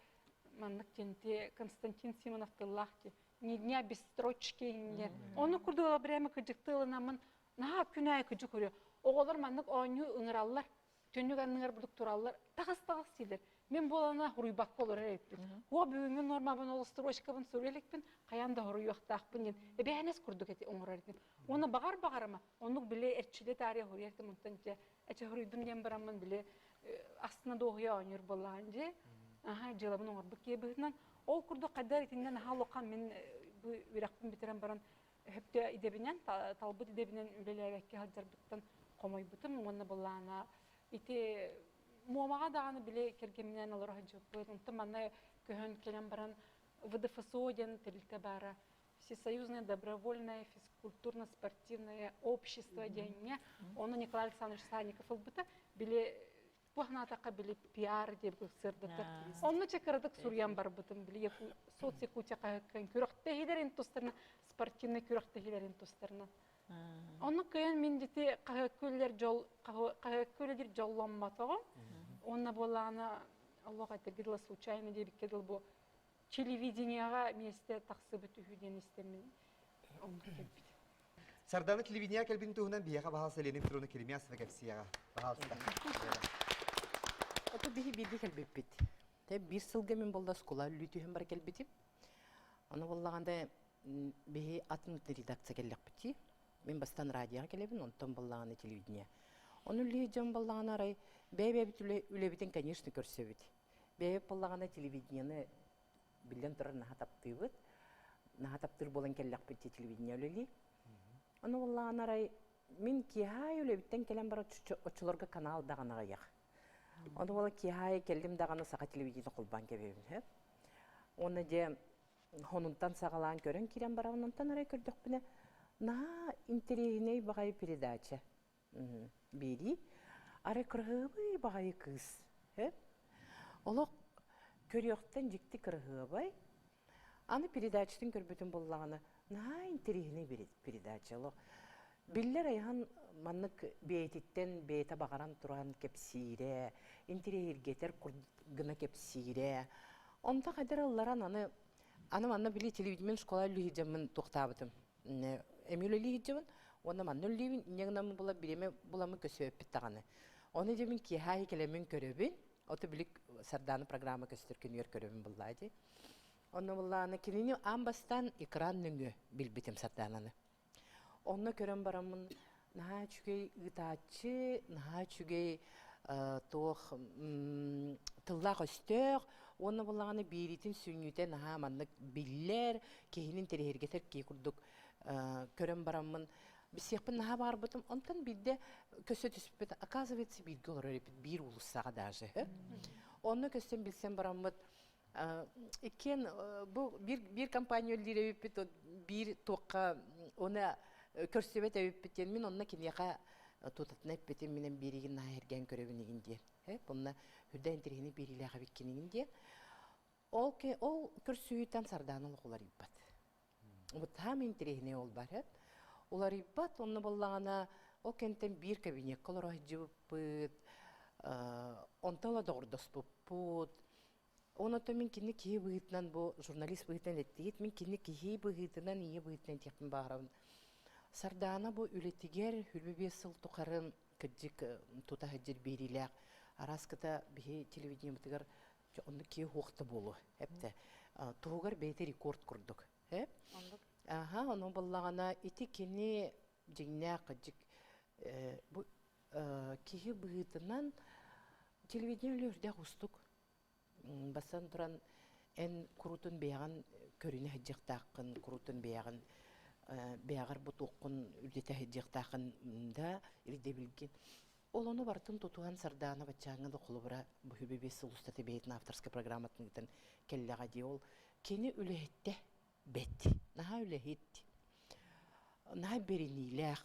маннык диэн Константин Симонов тыллаах дии. Ни дня без строчки диэн. Ону курдук прямо кыдьыкты ылынаммын наһаа күн аайы кыдьык көрүө. Оҕолор маннык оонньуу ыҥыраллар. Түннүк анныгар бурдук тураллар. Таҕыс таҕыс дииллэр. Мин буолана хоруйбакка олорор эбиппин. Уо бүгүҥҥү нуормабын ол строчкабын суруйа иликпин, хайаан да хоруйуохтаахпын диэн эбээһинэс курдук эти оҥорор этим. Уонна баҕар баҕарыма, оннук били эрчилэ таарыйа хоруйар этим, онтон дьэ эчэ хоруйдум диэн бараммын били астына дуоһуйа оонньуур буоллаҕын дьэ. Аха дьыалабын оҥорбут киһи быһыытынан. Ол курдук хайдах итиннэ наһаа улахан мин бу үөрэхпин бүтэрэн баран өһөптө идэбинэн, талбыт идэбинэн үлэлээбэккэ сылдьарбыттан хомойбутум уонна былаана ити Муомаҕа даҕаны били кэргэмминээн олоро сылдьыбыппыт. Онтон манна көһөн кэлэн баран ВДФСО диэн тэрилтэ баара. Всесоюзное добровольное физкультурно-спортивное общество диэҥҥэ ону Николай Александрович Санников ылбыта. Били бу санаатахха били пиар диэбит сырдата. Онно чэ кыратык суруйан барбытым. Били соцякутия хаһыаккан күрэхтэһиилэрин тустарынан, спортивнай күрэхтэһиилэрин тустарынан. Онно кыайан мин дити хаһыакка үлэлэр дьол хаһыакка үлэлиир дьолломмотоҕум. Уонна буоллаҕына олох этэргэ дылы случайно диэбиккэ дылы бу телевидениеҕа миэстэ тахсыбыт үһү диэн истэммин оннук кэлбит. Сардана телевидение кэлбин туһунан биһиэхэ баһаалыста Елена Петровна Керемясова кэпсиэҕэ. Баһаалыста. Ото биһи бииргэ кэлбиппит. Тэ биир сылга мин болла оскуола үлүү түһэн бара кэлбитим. Аны боллаҕанда биһи атын редакция кэллэхпитий. Мин бастаан радиоҕа кэлэбин, онтон боллаҕына телевидение. Ону үлэ дьон боллаҕына арай бэйэ-бэйэбит үлэбитин, конечно, көрсөбүт. Бэйэбит боллаҕына телевидениены биллэн турар наһаа таптыыбыт. Наһаа таптыыр буолан кэллэхпит телевидение үлэлии. Ону боллаҕына арай мин киэһэ үлэбиттэн кэлэн баран оччолорго канал даҕаны аҕыйах. Ону буола киэһэ кэллим даҕаны саха телевидениетин холбоон кэбиһэбин. Уонна дьэ хонунтан саҕалаан көрөн киирэн барабын, онтон арай көрдөхпүнэ, наһаа интэриэһинэй баҕайы передача биэрии. Арай кыраһыабай баҕайы кыыс. Олох көрүөхтэн дьикти кыраһыабай. Аны передачатын көрбүтүм буоллаҕына, наһаа интэриэһинэй передача. Олох биллэр айаһан маннык бэйэтиттэн бэйэтэ баҕаран туран кэпсиирэ, интэриэһиргэтэр гына кэпсиирэ. Онто хайдар ылларан аны аны манна били телевидениен школа үллүһүдьэммин туохтаабытым. Эми үлэлиһидьэбин уонна манна үллүүбүн инньэ гынаммын була бириэмэ буламмын көсөөппүт даҕаны. Ону дьэ мин киэһэ кэлэммин көрөбүн. Ото били Сардаана программа көстөр күнүгэр көрөбүн буллаа дии. Онно буллааны кинини аан бастаан экран нөҥүө билбитим Сардаананы. Онно көрөн бараммын наһаа үчүгэй ыытааччы, наһаа үчүгэй туох тыллаах-өстөөх уонна буоллаҕына биэриитин сүнньүтэ наһаа маннык биллэр, киһини интэриэһиргэтэр киһи курдук көрөн бараммын билсиэхпин наһаа баҕарбытым. Онтон биирдэ көсө түспүт, оказывается, бииргэ олорор эбит, биир уулуссаҕа даже. Онно көстөн билсэн бараммыт Иккиэн бу биир биир компания үлэлиир эбиппит, биир туохха уонна көрсүбэт эбиппит диэн мин онно киниэхэ тутатына эппитим минэн бииригин наһаа эргээн көрөбүн игин диэн. Онно үрдэ интэриэһинэй биэриилээх эбиккин игин диэн. Ол ол көрсүһүүттэн Сардаана олох уларыйбат. Бытаам интэриэһинэй ол бар. Уларыйбат, онно буоллаҕына ол кэнтэн биир кабинекка олоро сылдьыбыппыт, онтон ыла доҕордоспуппут. Онон мин кини киһи быһыытынан бу журналист быһыытынан эттигит, мин кини киһи быһыытынан, ийэ быһыытынан этиэхпин баҕарабын. Сардаана бу үлэтигэр 25 сыл тухары кырдьык тута сылдьар биэриилээх араас кыта биһи телевидениебытыгар оннук киһи уохта буолуо эптэ туһугар бэйэтэ рекорд курдук э аха ону буллаҕына ити кини дьиҥнээх кырдьык бу киһи быһыытынан телевидение үлүөрдээх уустук бастан туран эн курутун бэйэҕин көрүнэ сылдьыахтааххын курутун бэйэҕин бэйэҕэр бу туоххун үлэтэ сылдьыахтааххын да ирдэбилгин Ол ону барытын тутуһан Сардаана баччааҥҥа да холобура бу 25 сыл устата бэйэтин авторскай программатын ыытан кэллэҕэ дии. Ол кини үлэһиттэ бэт. Наһаа үлэһит. Наһаа бэриниилээх.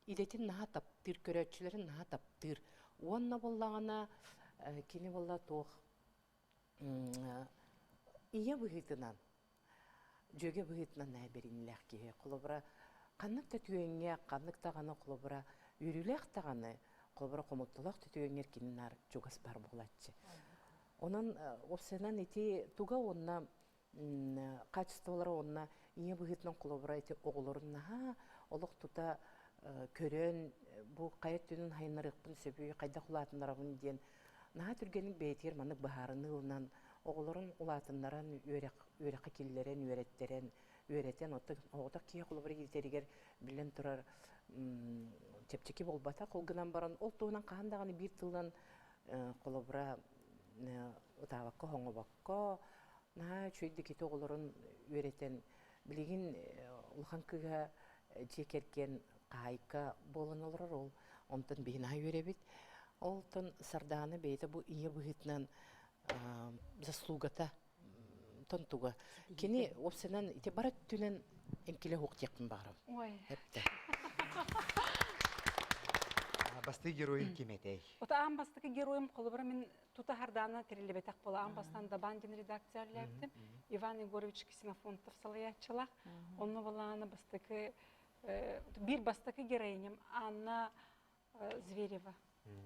Идэтин наһаа таптыыр, көрөөччүлэрин наһаа таптыыр. Уонна буоллаҕына кини буолла туох ийэ быһыытынан дьүөгэ быһыытынан наһаа бэриниилээх киһи. Холобура, ханнык да түгэҥҥэ, ханнык даҕаны холобура, үөрүүлээх даҕаны, холобура, хомолтолоох да түгэҥҥэр кини наар чугас баар буолааччы. Онон уопсайынан ити туга уонна качестволара уонна ийэ быһыытынан холобура ити оҕолорун наһаа олох тута көрөн бу хайа өттүнэн хайыннарыахпын сөбүй, хайдах улаатыннарабын диэн. Наһаа түргэнник бэйэтигэр маннык быһаарыныы ылынан, оҕолорун улаатыннаран, үөрэх, үөрэххэ киллэрэн, үөрэттэрэн, үөрэтэн, оттон оҕотох киһи холобура иитэригэр биллэн турар чэпчэки буолбатах. Ол гынан баран, ол туһунан хаһан даҕаны биир тылынан холобура ытаабакка, хоҥобокко, наһаа үчүгэйдик ити оҕолорун үөрэтэн, билигин улахан кыыһа дьиэ кэргэн хаһаайка буолан олорор ол онтон биһи наһаа үөрэбит. Олтон Сардаана бэйэтэ бу ийэ быһыытынан заслугата тонтуга. Кини уопсайынан ити бары өттүнэн эҥкилэ суох диэхпин баҕарабын. Ой. Эптэ. Бастыы геройун ким этэй? Ото аан бастакы геройум холобура мин тута Хардаана тэриллибэтэх буола аан бастаан Дабаан диэн редакция үлэлээбитим. Иван Егорович Ксенофонтов салайааччылаах. Онно балаана бастакы биир бастакы героиням Анна Зверева.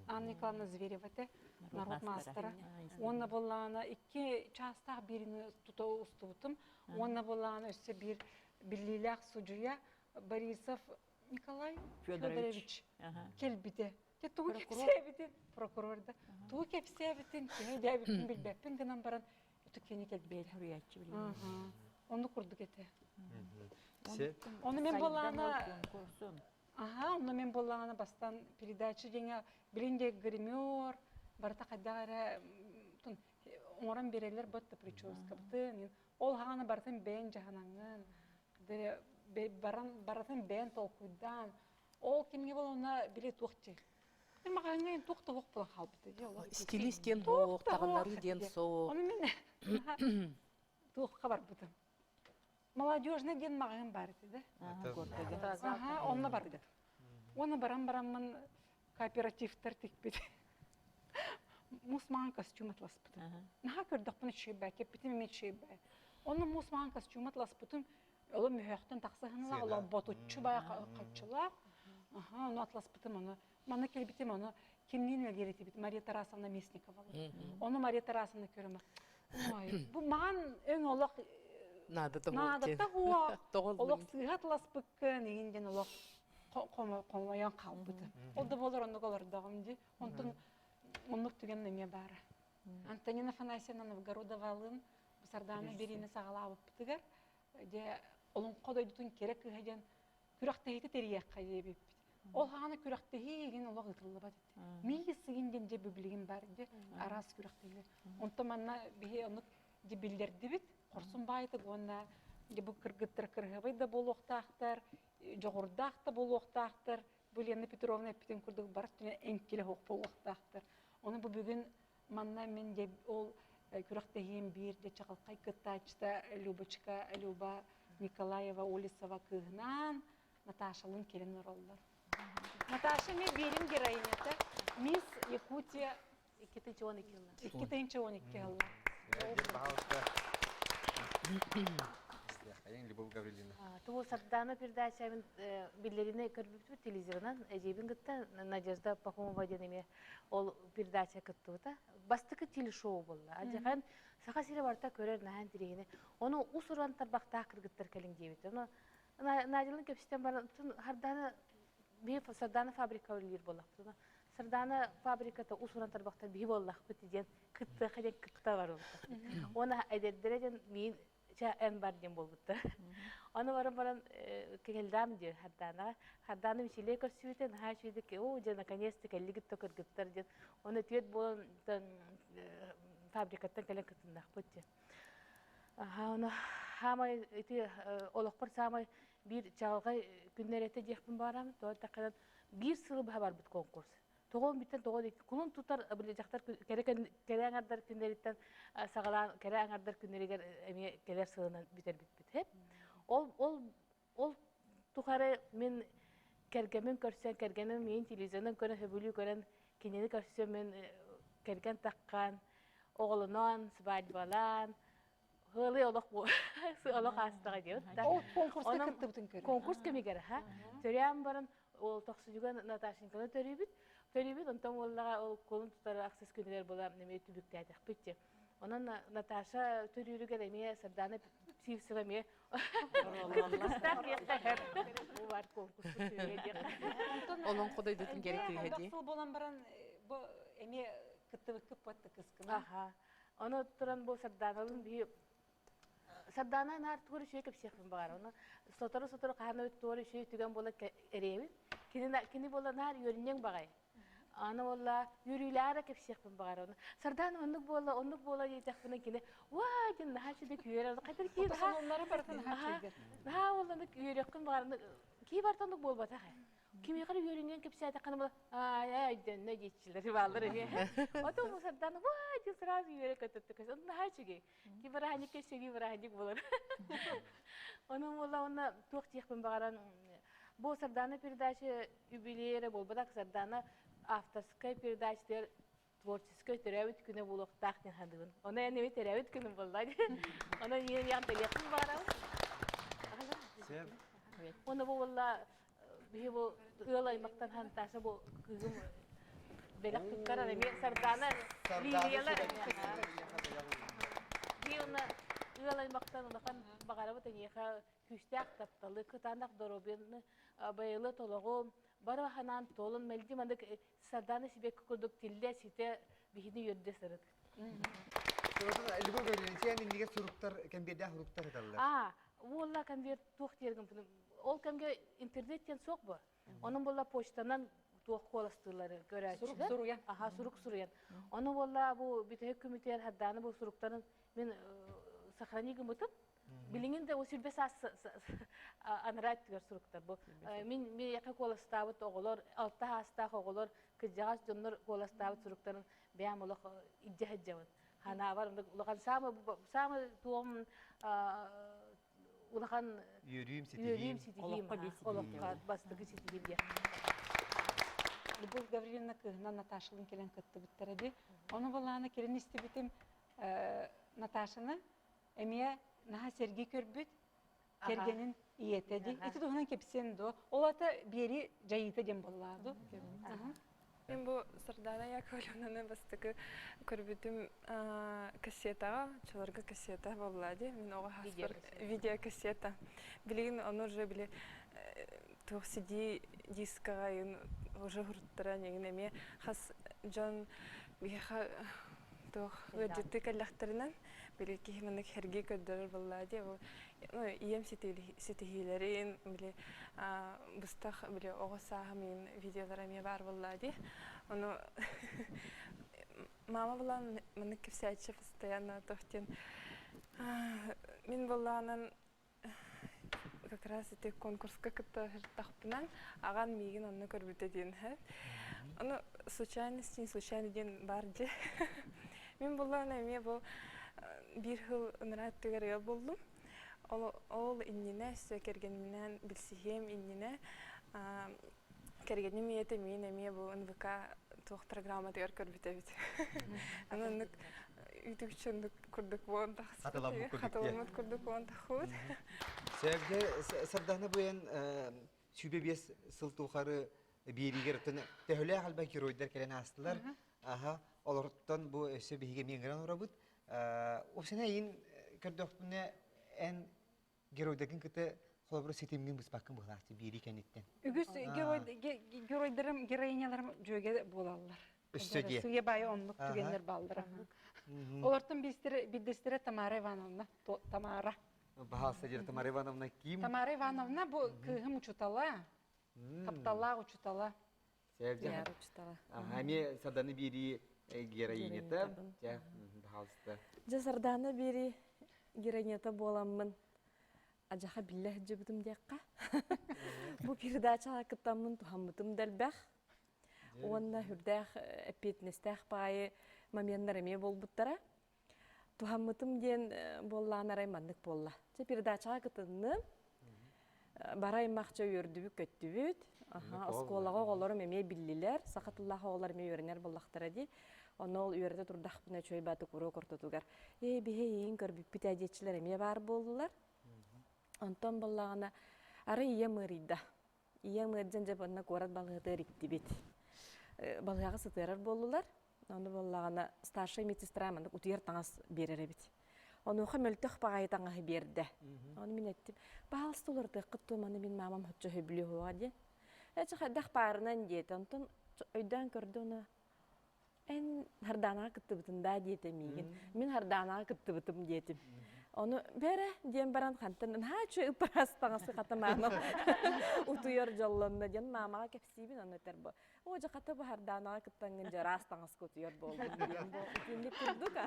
Анна Николаевна Зверева этэ, народ маастара. Уонна буоллаҕына икки чаастаах биирини тута устубутум. Уонна буоллаҕына өссө биир биллиилээх судьуйа Борисов Николай Федорович кэлбитэ. Те тугу кэпсээбитин, прокурор да, тугу кэпсээбитин, кини дээбиппин билбэппин гынан баран, кини кэлбит. Оннук курдук этэ. Ону мен буоллаҕына Аха, онно мен буоллаҕына бастан передача диэҥэ билин де гример, барыта хайдах эрэ оҥорон биэрэллэр бытта прическабытын, ол хаҕана барытын бэйэҥ дьаһанаҥҥын, баран барытын бэйэҥ толкуйдаан, ол кимҥэ буолуна били туох дии. Маҕаһыҥҥа туох да суох буолан хаалбыта дии. Стилист диэн суох, таҕыннарыы диэн суох. Ону мин туохха барбытым. Молодежный диэн маҕаһыын баар этэ да. Аха, онно бардым. Уонна баран бараммын кооперативтар тикпит. Муус маҥан костюм атласпытым. Наһаа көрдөхпүнэ үчүгэй кэппитим эмиэ үчүгэй Онно муус маҥан костюм атласпытым, оло мөһөөхтөн тахсыһынылаах, оло ботуччу баа хаччылаах. Аха, ону атласпытым, ону манна кэлбитим, ону кимниин үлэлиир этибит Мария Тарасовна Местникова. Ону Мария Тарасовна көрөмө. Ой, бу маҕан өҥ олох наадата хуа олох сыыһа атласпыккын игин диэн олох хомойон хаалбытым. Ол да буолар оннук олордоҕум дии. Онтон оннук түгэн эмиэ баара. Антонина Афанасьевна Новгородовалыын Сардаана биэриини саҕалаабыппытыгар дьэ олоҥхо дойдутун кэрэ кыыһа диэн күрэхтэһиитэ тэрийиэххэ диэбиппит. Ол хаана күрэхтэһии игин олох ыытыллыбат этэ. Миис игин диэн дьэ билигин бар дьэ араас күрэхтэһиилэр. Онтон манна биһи оннук дьэ биллэрдибит. Хорсун баайтык уонна дьэ бу кыргыттар кырыһабай да буолуохтаахтар, дьоҕурдаах да буолуохтаахтар. Бу Лена Петровна эппитин курдук бар өттүнэн эҥкилэ суох буолуохтаахтар. Ону бу бүгүн манна мин дьэ ол күрэхтэһиим биир дьэ чаҕылхай кыттааччыта Любочка Люба Николаева Олесова кыыһынаан Наташалыын кэлэн олороллор. Наташа эмиэ биэрим героинята Мисс Якутия 2012 жылы. 2012 жылы. Пожалуйста. Любовь Гавриловна. Туу Сардаана передачабын биллерине көрбүппүт телевизорынан эжебин кытта Надежда Пахомова диэн эмиэ ол передача кыттыбыта. Бастакы телешоу буолла. Адьахан Саха сирэ барыта көрөр наһаа интириэһинэй. Ону ус-уран тарбахтаах кыргыттар кэлиҥ диэбит. Ону Надялын кэпсэтэн баран Сардаана биһи Сардаана фабрика үлэлиир буоллахпыт. Сардаана фабриката ус-уран тарбахтар биһи буоллахпыт диэн кыттыаха диэн кытта барыбыт. Уонна эдэрдэрэ диэн миин чэ эн бар диэн буолбуттар. Ону баран баран кэллэм диэн Сардаанаҕа. Сардаана мичилиэ көрсүбүтэ наһаа үчүгэйдик оо дьэ наконец-то кэллигит да кыргыттар диэн. Ону түөрт буолан фабрикаттан кэлэн кытыннахпыт диэн. Ону хаамай ити олохпор саамай биир чаҕылхай күннэр этэ диэхпин баҕарабын. Тоҕо диэтэххинэ биир сылы быһа барбыт конкурс. Тоҕо бүтэн тоҕо кулун тутар били дьахтар кэрэ кэрэ аҥардар күннэриттэн саҕалаан кэрэ аҥардар күннэригэр эмиэ кэлэр сылынан бүтэрбиппит. Ол ол ол тухары мин кэргэммин көрсөн, кэргэним миин телевизорынан көрөн, сөбүлүү көрөн, кинини көрсөн мин кэргэн таххан, оҕолоноон, свадьбалаан, Хылы олох олох аастаҕа диэбит. Ол конкурска кыттыбытын көрөр. Конкурс кэмигэр ха. Төрөөн баран ол тохсунньуга Наташеньканы төрүүбүт. Төрүүбүт онтон уоллаҕа ол кулун тутар ахсыс күнүгэр була эмиэ түбүктээтэхпит дии. Онон Наташа төрүүрүгэр эмиэ Сардаана Сивцева эмиэ кыттыгыстаах диэххэ бу бар конкурс Олоҥхо дойдутун кэрэ кыыһа дии. Сыл буолан баран бу эмиэ. Кыттыбыккыт буотта кыскына. Аха. Ону туран бу Сарданалын биһи Сардаана наар тугу үчүгэй кэпсиэхпин баҕар. Ону сотору-сотору хаһан эбит тугу үчүгэй түгэн буола эриэбин. Кини кини буола наар үөрүнньэҥ баҕай. Аны буолла үөрүүлээх эрэ кэпсиэхпин баҕар. Ону Сардаана оннук буолла, оннук буола диэтэхпинэ кини уаа диэн наһаа үчүгэй үөрэр. Хатыр киһи наһаа Сонуннары барытын наһаа үчүгэйдэр. Наһаа буолла үөрүөххүн баҕар. Киһи барыта оннук буолбатах ээ. Кимиэхэ эрэ үөрүнүөн кэпсээтэххинэ була ай өйдөннө диэччилэр бааллар эмиэ. Ото мусордан ваа диэн сразу үөрэ көтөттө көс. Ону наһаа үчүгэй. Ки бырааһынньыкка себи бырааһынньык буолар. Ону буола уонна туох диэхпин баҕаран бу Сардаана передача юбилей эрэ буолбатах Сардаана авторскай передачатыгар творческай төрөөбүт күнэ буолуохтаах диэн саныыбын. Ону эн эми төрөөбүт күнүм буолла. Онон ийэм ян төлүөхпүн баҕарабын. Уонна бу буолла биһи бу ыал аймактан хантааса бу кыыһым бэлэх туттарар эмиэ Сардаана лилиялар. Биһи уонна ыал аймактан улахан баҕарабыт эйиэхэ күүстээх тапталы, кытаанах доруобуйаны, байылы толоҕу, бары ханаан туолун мэлдьи маннык Сардаана сибэкки курдук тиллэ ситэ биһини үөрдэ сырыт. Любовь Гаврильевна, сен инниге суруктар, кэмбиэрдээх суруктар ыталлар. А, уолла конверт туох диэргин ол кэмгэ интернет диэн суох бу. Онон буолла почтанан туох куоластыылары көрөөччүлэр. Сурук суруйан. Аха, сурук суруйан. Ону буолла бу бүтэһик күмүтүгэр Сардаана бу суруктарын мин сохрани гыммытым. Билиҥин да сүрбэ саас анараа өттүгэр суруктар бу. Мин миэхэ куоластаабыт оҕолор, алта саастаах оҕолор, кырдьаҕас дьоннор куоластаабыт суруктарын бэйэм олох илдьэ сылдьабын. Ханаабар улахан саамай саамай туом улахан үөрүүм ситиһиим үөрүүм ситиһиим олоххо бастакы ситиһиим диэх. Любовь Гавриловна кыыһынан Наташалыын кэлэн кыттыбыттара дии. Ону былаана кэлин истибитим Наташаны эмиэ наһаа сэргии көрбүт кэргэнин ийэтэ дии. Ити туһунан кэпсиэн дуо? Ол ата биэри дьайыыта диэн буоллаа дуо? Мен бу Сардана Яковлевнаны бастакы көрбүтүм кассетаҕа, чолорго кассета буолла дии. Мин оҕо хаспар видеокассета. Билигин ону уже били туох CD дискаҕа уже уруттаран эҥин эмиэ хас дьон биһиэхэ туох ыалдьыттыы кэллэхтэринэн били киһи маннык сэргии көрдөрөр буоллаа дии ол ну ийэм ситиһиилэрин били быстах били оҕо сааһым иин видеолара эмиэ баар буоллаа дии ону мама булан маннык кэпсээччи постоянно туох диэн мин буоллаҕынан как раз ити конкурска кытта сырыттахпына аҕам миигин онно көрбүтэ диэн Ону случайность не случайно диэн баар дии. Мин буллаҕына эмиэ бу биир сыл ыныраа өттүгэр ыал буоллум. Ол, ол иннинэ өссө кэргэнинэн билсиһиэм иннинэ кэргэним ийэтэ миин эмиэ бу НВК туох программатыгар көрбүт эбит. Онон үтүкчү оннук курдук буолан тахсыбыт. Хатыламмыт курдук буолан тахсыбыт. Сэргэ Сардана буйан 25 сыл тухары биэриигэр оттон төһөлөөх элбэх геройдар кэлэн аастылар. Аха, олортон бу өссө биһиги эмиэ ыҥыран олоробут. Упсана эйин көрдөхпүнэ эн геройдарын кытта холобура ситимҥин быспаккын быһылаахчы биэрии кэнниттэн. Үгүс геройдарым, героиняларым дьүөгэ буолаллар. Өссө диэ. Сыйа баайы оннук түгэннэр бааллара. Олортон биирдэстэрэ Тамара Ивановна. Тамара. Баһаалыста диэн Тамара Ивановна ким? Тамара Ивановна бу кыыһым учутала. Тапталлаах учутала. Сэрдэ. учутала. Эмиэ Сардана биэрии героинята. Дьэ, баһаалыста. Дьэ, Сардана биэрии героинята буоламмын адьаха биллэ сылдьыбытым диэххэ. Бу передачаҕа кыттаммын туһаммытым да элбэх. Уонна үрдээх эппиэтинэстээх баайы моменнар эмиэ буолбуттара. Туһаммытым диэн буоллаан арай маннык буолла. Чэ передачаҕа кытынным. Бара аймахча үөрдүбүт-көттүбүт. Оскуолаҕа оҕолорум эмиэ биллилэр. Саха тыллаах оҕолор эмиэ үөрэнэр буоллахтара дии. Онно ол үөрэтэ турдахпына үчүгэй баатык уруок ортотугар «Ээ, биһи эйигин көрбүппүт ээ» диэччилэр эмиэ баар буоллулар. Онтон буоллаҕына арай ийэм ыарыйда. Ийэм ыалдьан дьэ манна куорат балыыһатыгар иттибит. Балыыһаҕа сытыарар буоллулар. Ону буоллаҕына старшай медсестра маннык утуйар таҥас биэрэр эбит. Онуоха мөлтөх баҕайы таҥаһы биэрдэ. Ону мин эттим, баһаалыста уларытыаххыт дуо, маны мин маамам оччо сөбүлүө суоҕа диэн. Ээ, чэ хайдах баарынан диэтэ. Онтон өйдөөн көрдө уонна. Эн Хардаанаҕа кыттыбытын даа диэтэ миигин. Мин Хардаанаҕа кыттыбытым диэтим. Ону бэрэ диэн баран хантан наһаа үчүгэй ыппыраас таҥасы хата маамам утуйар дьоллонно диэн маамаҕа кэпсиибин ону этэр бу. Оо дьэ хата бу Хардаанаҕа кыттаҥҥын дьэ ыраас таҥаска утуйар буоллум диэн бу итинник курдук а.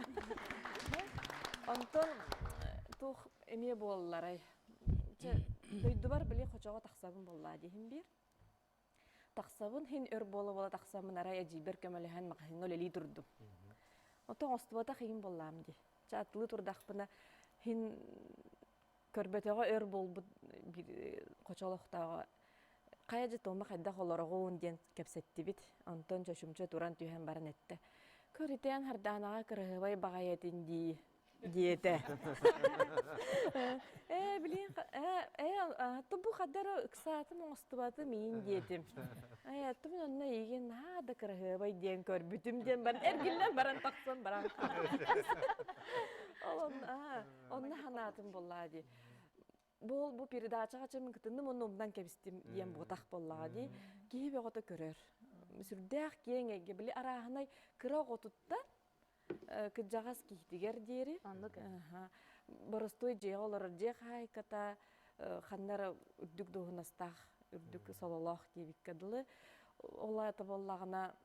Онтон туох эмиэ буолларай. Чэ дойдубар били хочоҕо тахсабын буоллаа диэһин биир. Тахсабын иһин өр буола-буола тахсаммын арай эдьиийбэр көмөлөһөн маҕаһыыҥҥа үлэлии турдум. Оттон оҥостубатах иһин буоллаам дии. Чэ атылыы турдахпына иһин көрбөтөҕө өр буолбут биир хочолохтооҕо хайа дьэ Тома хайдах олороҕун диэн кэпсэттибит. Онтон чочумча туран түһэн баран эттэ. Көр итиэн Хардаанаҕа кыраһыабай баҕайы этин дии диэтэ. Ээ, билин, ээ, ээ, бу хадара ыксаатым оҥостубатым иин диэтим. Ээ, тумун онно эйигин наһаа да кыраһыабай диэн көрбүтүм диэн баран эргиллэн баран тахсан баран Ол онно ханаатым буоллаа дии. Буол бу передачаҕа чымын кытынным онно умнан кэбистим диэн буотах буоллаҕа дии. Киһи бөҕөтө көрөр. Сүрдээх киэҥ эйгэ били арааһынай кыра оҕотуттан кырдьаҕас киһитигэр диэри боростуой дьиэҕэ олорор дьиэ хаһаайката ханна эрэ үрдүк дуоһунастаах үрдүк сололоох диэбиккэ дылы ол аата буоллаҕына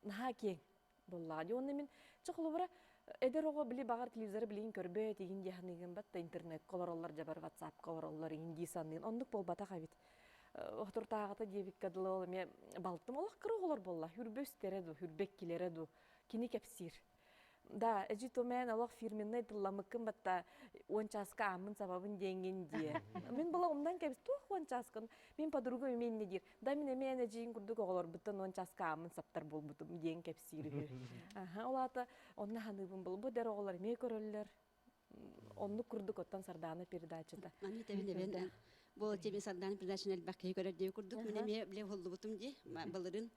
наһаа киэҥ буоллаҕа дии уонна мин чэ холобура эдэр оҕо били баҕар телевизоры билигин көрбөт игин дии саныыгын батта интернеккэ олороллор дьабар ватсапка олороллор игин дии саныын оннук буолбатах эбит Отуртааҕыта диэбиккэ дылы ол эмиэ балтым олох кыра оҕолор буолла хүрбэ үстэрэ дуу хүрбэ иккилэрэ дуу Кини кэпсиир. Да, эдьи тумэн олох фирменный тылламыккын батта уон чааска ааммын сабабын диэҥҥин диэ. Мин була умнан кэбис туох уон чааскын мин подругам эмиэ иннэ диир. Да мин эмиэ эдьиийин курдук оҕолорбуттан уон чааска ааммын саптар буолбутум диэн кэпсиир үһү. Аха, ол аата онно ханыыбын был бу дэр оҕолор эмиэ көрөллөр. Оннук курдук оттон Сардаана передачата. Аны тэбин эбэн бу тебе Сардаана передачаны элбэх киһи көрөр диye курдук мин эмиэ биле холлубутум ди балырын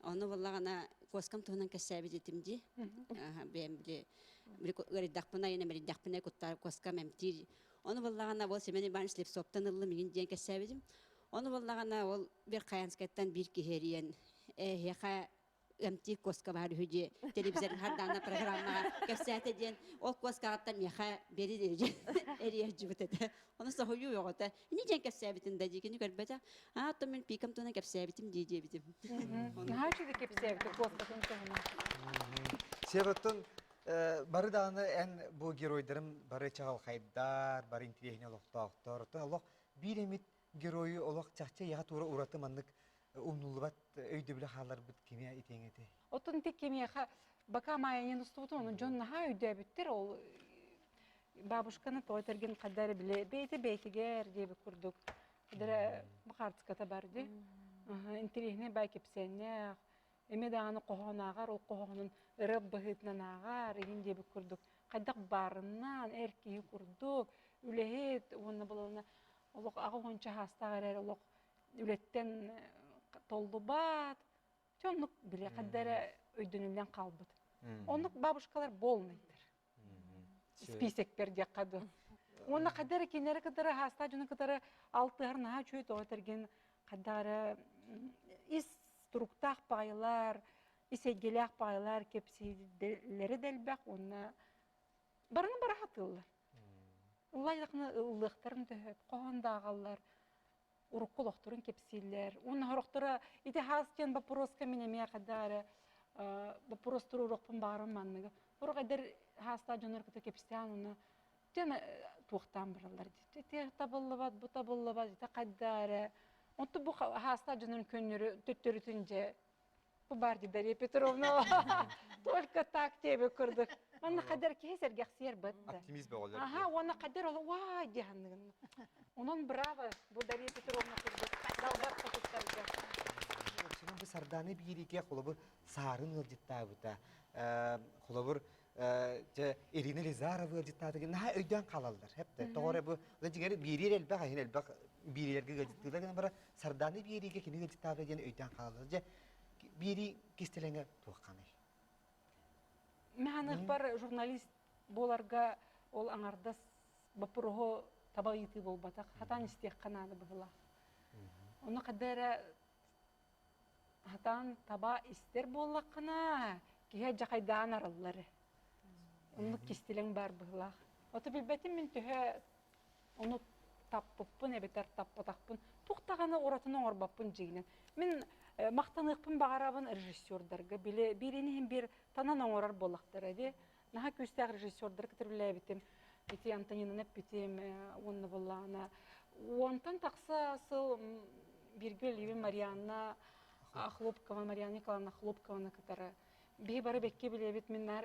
ону боллагана куоскам туһунан кэссээбит этим ди бэйэм биле ыарыйдахпына айан эмэрийдэхпинэ куттар куоскам эмтиир ону боллагана ол Семен Иванович Слепцовтан ыллым игин диэн кэссээбитим ону боллагана ол Верхоянскайтан биир киһи эрийэн эһиэхэ эмтиир куоска баар үһү дии телевизор хардаана программаҕа кэпсээтэ диэн ол куоскаҕыттан миэхэ бери эрийэрдьибит этэ ону соһуйуу өҕөтө ини диэн кэпсээбитин да дии кини көрбөтө аа оттон мин пикам туһунан кэпсээбитим дии диэбитим Наһаа үчүгэй кэпсээбитэ куоскатын туһунан. Севаттан бары даҕаны эн бу геройдарым бары чаҕылхайдар, бары интириэһинэй олохтоохтор. Оттон олох биир эмит геройу олох чахчы эйиэхэ туора ураты маннык умнуллубат өйдөбүлү хаалларбыт кимиэ итиэҥ этэй? Оттон ити кимиэхэ бака маайанен устубутун ону дьон наһаа өйдөөбүттэр ол бабушканы тоҕо этэргин хайда эрэ билэ бэйэтэ бэйэтигэр диэбит курдук эдэрэ бу хаартыската бар дии интэриэһинэй баай кэпсээннээх эмиэ даҕаны хоһоон ааҕар ол хоһоонун ырыа быһыытынан ааҕар игин диэбит курдук хайдах баарынан эр киһи курдук үлэһит уонна булана олох аҕа уонча саастаах эрэр олох үлэттэн толлубат чэ оннук били хадда эрэ өйдөнүллэн хаалбыт оннук бабушкалар полныйдар списектер диэххэ дуу уонна хайда эрэ кинилэри кытары хаастаах дьону кытары алтыһар наһаа үчүгэй тоҕо этэргин хайдах эрэ ис туруктаах баҕайылар ис эйгэлээх баҕайылар кэпсииллэрэ да элбэх уонна барыны бара сатыыллар ыллайдахына ыллыахтарын төһөп хоһоон да ааҕаллар урукку олохторун кэпсииллэр. Уонна сорохторо ити хаас диэн боппуруоска мин эмиэ хайдах эрэ боппуруос туруоруохпун баҕарым манныгы. Сорох эдэр хаастаах дьоннор кытта кэпсээн уонна тен туохтаан бараллар дии. Ити табыллыбат, бу табыллыбат, ити хайдах эрэ. Онтон бу хаастаах дьоннорун көннөрү төттөрүтүн дьэ Бу бар дии Дарья Петровна. Только так тебе курдук. Манна хадер киһи сэргэхсийэр бытта. Оптимист бөҕөлөр. Аха, уонна хадер ол уай диһанныгын. Онон браво бу Дарья Петровна курдук далбар хотуттарга. Синон бу Сарданы биирике холобур саарын ыалдьыттаабыта. Холобур дьэ Ирина Лизарова ыалдьыттаатыгы наһаа өйдөөн хаалаллар. Хепте тоҕо бу дьиҥэр биириир элбэх аһын элбэх биириилэргэ ыалдьыттыылар гынан бара Сардааны биэриигэ кини ыалдьыттаабыта диэн өйдөөн хаалаллар. Дьэ биэрии кистэлэҥэ туохханый? Мин журналист буоларга ол аҥардас боппуруоһу таба ыйытыы буолбатах. Хатаан истиэххэ наада быһыылаах. Ону хадда эрэ хатаан таба истэр буоллаххына, Киһи дьахайдаан арыллар. Оннук кистэлэҥ баар быһыылаах. Ото билбэтим мин төһө ону таппыппын эбэтэр таппатахпын туох даҕаны уратыны оҥорбоппун дьиҥинэн. Мин махтаныахпын баҕарабын режиссердарга. Били биирини иһин биир танан оҥорор буоллахтара дии. Наһаа күүстээх режиссердары кытары үлэлээбитим. Ити Антонинаны эппитим уонна буоллаҕына уонтан тахса сыл бииргэ үлэлиибин Марианна Хлопкова, Марианна Николаевна Хлопкованы кытары. Биһи бары бэккэ билэбит, мин наар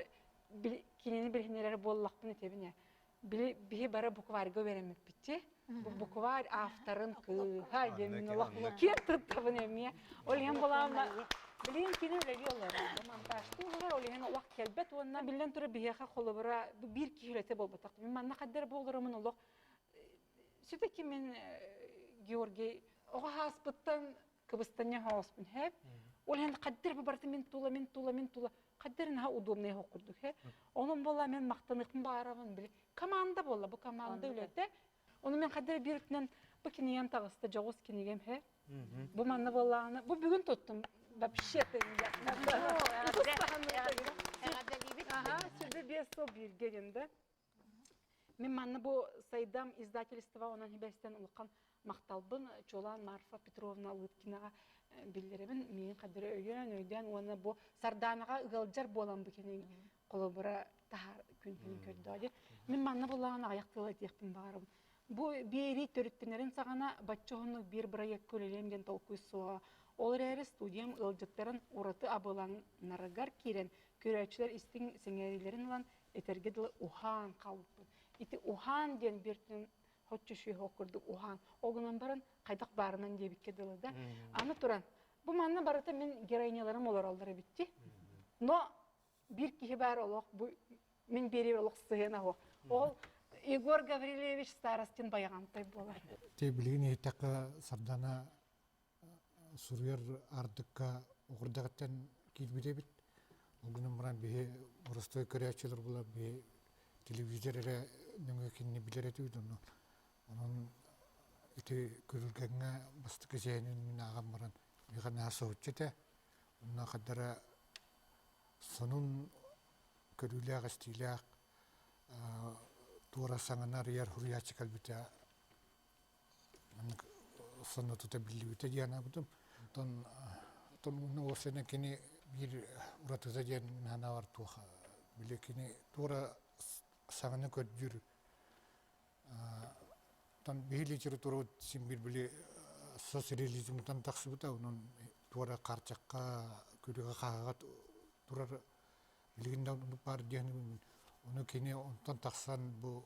кинини билиһиннэрэр буоллахпын этэбин ээ. Били биһи бары букварьга үөрэммиппитчи. Бу букварь авторын кыыһа диэн олох киэн туттабын эмиэ. Ол иһин булаама билигин кини үлэлии олорор. Монтажтыы олорор, ол иһин олох кэлбэт уонна биллэн турар биһиэхэ холобура биир киһи үлэтэ буолбатах. Мин манна хаддар буоларымын олох все-таки мин Георгий оҕо ааспыттан кыбыстанньа оҕоспун хэп. Ол иһин хаддыр бу барыта мин тула, мин тула, мин тула хаддыр наһаа удобный оһох курдук хэ. Онон буолла мен махтаныахпын баарабын били команда буолла бу команда үлэтэ. Ону мен хаддыр биир өттүнэн бу кинигем таҕыста дьоҕус кинигем хэ. Бу манна буоллаҕына бу бүгүн туттум вообще-то Ага, сүрбэ биэс сыл бииргэ диэн да. Мин манна бу Сайдам издательство онон хибэстэн улахан махталбын чуолаан Марфа Петровна Лыткинаҕа биллэрэбин. Миигин хадыры өйөөн, өйдөөн уонна бу Сардаанаҕа ыалдьар буолан бу кини холобура таһаар күн күн көрдөө. Мин манна буллаҕын аҕыйах тыл этиэхпин баҕарабын. Бу биэрии төрүттэнэрин саҕана бачча уһуннук биир бырайыакка үлэлиэм диэн толкуй суоҕа. Ол эрээри студиям ыалдьыттарын ураты абылаҥнарыгар киирэн, көрөөччүлэр истиҥ сэҥээриилэрин ылан, этэргэ дылы уһаан хаалбыппын. Ити уһаан диэн биир хоччу сүһүөх курдук уһаан. Ол гынан баран хайдах баарынан диэбиккэ дылы да. Аны туран, бу манна барыта мин героиняларым олороллор эбитти. Но биир киһи баар олох бу мин биэриир олох сыһыана суох. Ол Егор Гаврильевич Старостин Байаҕантай буолар. Те билигин иһиттэххэ Сардана суруйар ардыкка оҕурдаҕыттан киирбит эбит. Ол гынан баран биһи боростуой көрөөччүлэр була биһи телевизор эрэ нөҥүө кинини билэр этибит онно. Онон ити күрүлгэҥҥэ бастакы сэһэнин мин ааҕан баран миэхэ наһаа соһуччу этэ. Онно хардара сонун көрүүлээх-истиилээх туора саҥаны арыйар суруйааччы кэлбитэ маннык сонно тута биллибитэ диэн анаабытым. Оттон оттон уонна уопсайынан кини биир уратыта диэн санаабар туох били кини туора саҥаны көрдүүр оттон биһи литературабыт син биир били соцреализмтан тахсыбыта онон туора хаарчахха күрүөҕэ хааһаҕа турар билигин да оннук баар диэн ону кини онтон тахсан бу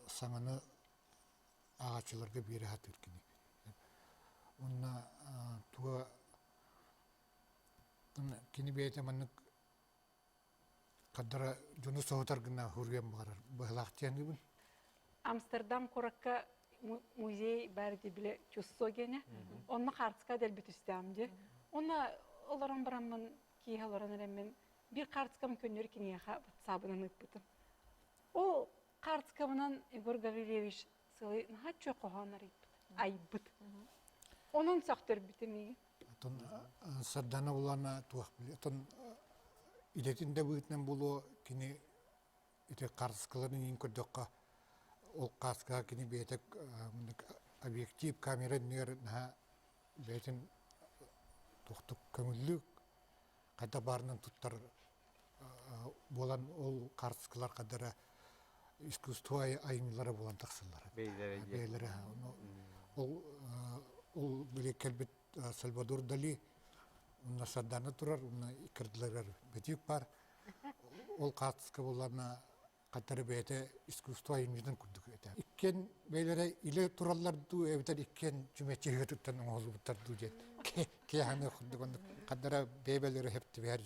саҥаны ааҕааччыларга биэрэ сатыыр кини. Уонна туга кини бэйэтэ маннык хардара дьону соһутар гына суруйан баҕарар быһылаах диэхтиибин. Амстердам куоракка музей баар дии бile Чуссо диэни. Онно хаартыска дэлби түстэҕим дии. Онно олорон бараммын киэһэ олорон эрэммин биир хаартыскам көннөрү киниэхэ ватсабынан ыыппытым. Ол хаартыскабынан Егор Гаврильевич сылы наһаа чуо хоһоон арыйбыт, айбыт. Онон сөхтөрбүтүм миигин. Оттон Сардана булана туох били оттон идэтин да быһыытынан буолуо кини ити хаартыскаларын иин көрдөххө ол хаартыскаҕа кини бэйэтэ объектив камера иннигэр наһаа бэйэтин туохтук көҥүллүк хайдах баарынан туттар буолан ол хаартыскалар хадара искусство айымньылара буолан тахсаллар. Бэйэлэрэ. Ол ол били кэлбит Сальвадор Дали уонна Сардана турар, уонна иккардыларыгар бөтүүк бар. Ол хаартыска буоллаҕына хаттары бэйэтэ искусство айымньытын курдук этэ. Иккиэн бэйэлэрэ илэ тураллар дуу эбэтэр иккиэн чүмэччи ыһыытыттан оҥоһуллубуттар дуу диэн киэһэни курдук оннук хардара бэйэ-бэйэлэрэ сөп түбэһэр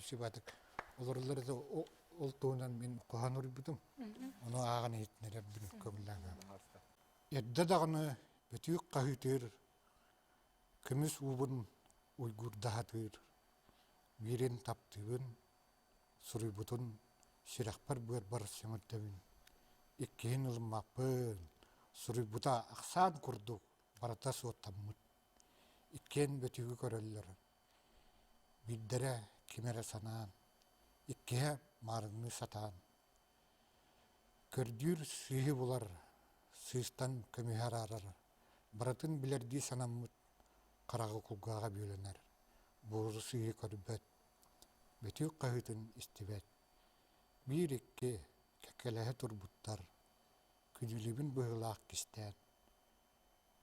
олороллор да ол туһунан мин хоһоон уруйбутум. Ону ааҕан иһитиннэрэрбин көҥүллээн Эрдэ даҕаны бөтүүк хаһыытыыр, көмүс уубун уйгуурдаһатыыр, биирин таптыыбын, суруйбутун сүрэхпэр-быарбар сөҥөрдөбүн, иккиһин ылыммаппын, суруйбута ахсаан курдук барыта суоттаммыт. Иккиэн бөтүүгү көрөллөр. Биирдэрэ. ким эрэ санаан, иккиһэ маарыҥныы сатаан. Көрдүүр сыыһы булар, сыыстан көмүһү араарар, барытын билэрдии санаммыт хараҕы кулгааҕа бүөлэнэр, буору сыыһы көрбөт, бөтүүк хаһыытын истибэт. Биир-икки кэккэлэһэ турбуттар, күнүүлүүбүн быһыылаах кистээн,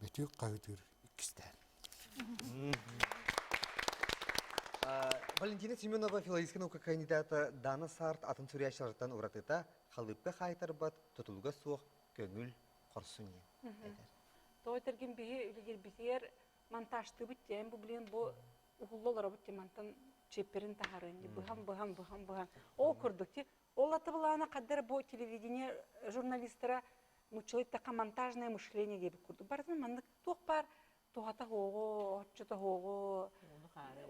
бөтүүк хаһыытыыр иккистээн. Валентина Семенова филологическай наука кандидата Дана Сарт атын суруйааччылартан уратыта халыыпка хаайтарбат, тутулуга суох көҥүл хорсун диэн этэр. Тоҕо этэргин биһи үлэлиирбитигэр монтажтыыбыт диэн бу блин бу уһулла олоробут ти мантан чиэппэрин таһарын быһан быһан быһан быһан ол курдук ти ол атыбылаана хаддар бу телевидение журналистара нууччалыы эттэххэ монтажное мышление диэбит курдук барытын маннык туох баар туһата суоҕу оччото суоҕу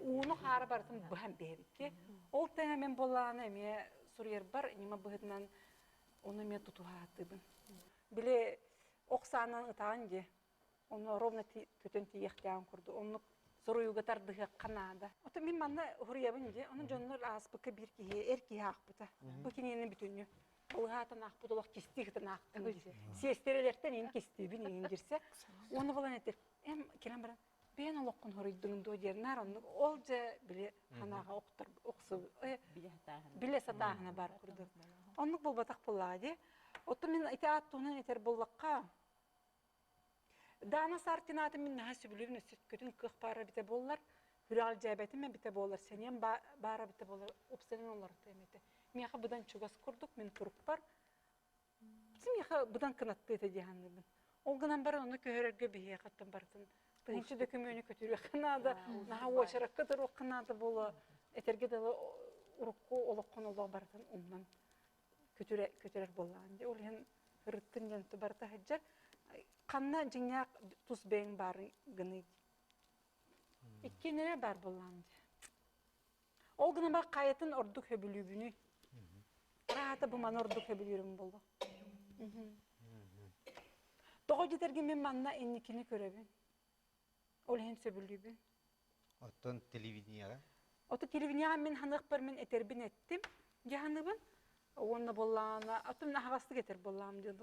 ууну хаары барытын быһан биһэбит ти ол тэҥэ мен буоллаҕына эмиэ суруйарбар ньыма быһытынан ону эмиэ тутуһаатыбын били ох саанан ытаан дии Онно ровно көтөн тиийиэхтээҕин курдук. Оннук суруйууга тардыһыахха наада. Ото мин манна уһуруйабын дии. Ону дьоннор ааспыкка биир киһи, эр киһи аахпыта. Бу кинигэни бүтүннүү балыһаатан аахпыт олох кистии сытан аахтым дии. Сиэстэрэлэртэн иин кистиибин иин дирсэ. Уонна булан этэр, эм кэлэн баран бэйэн олоххун хоруйдуҥ дуо диэр наар оннук ол дьэ били ханаҕа охтор охсу билэ сатааһына бар курдук. Оннук буолбатах буоллаҕа дии. Оттон мин ити аат туһунан этэр буоллахха, Даана Сартинаатын мин наһаа сөбүлүүбүн өссө көтүн кыах баара эбитэ буоллар, сүрэҕэлдьээбэтим эбитэ буоллар, сэниэм баара эбитэ буоллар, уопсайынан олорутуом этэ. Миэхэ быдан чугас курдук мин турукпар миэхэ быдан кынаттыы этэ дии саныыбын. Ол гынан баран ону көһөрөргө биһиэхэ оттон барытын тыһыынча дөкүмүөнү көтүрүөххэ наада, наһаа уочаракка туруохха наада буолуо. Этэргэ дылы урукку олоххун олох барытын умнан көтүрэ көтүрэр буоллаҕын дии. Ол иһин ырыттын диэн барыта сылдьар. Ханна дьиҥнээх тус бэйэҥ баарын гыный Иккиэннэрэ баар буоллаҕым дии. Ол гынан бар хайатын ордук сөбүлүүбүнүй? Араата бу маны ордук сөбүлүүрүм буолуо. Тоҕо дьэтэргин мин манна инникини көрөбүн. Ол иһин сөбүлүүбүн. Оттон телевидениеҕэ? Ото телевидениеҕа мин ханыахпар мин этэрбин эттим дьаһаныбын. Уонна буоллаҕына, оттон аһаҕастык этэр буоллаҕым диэн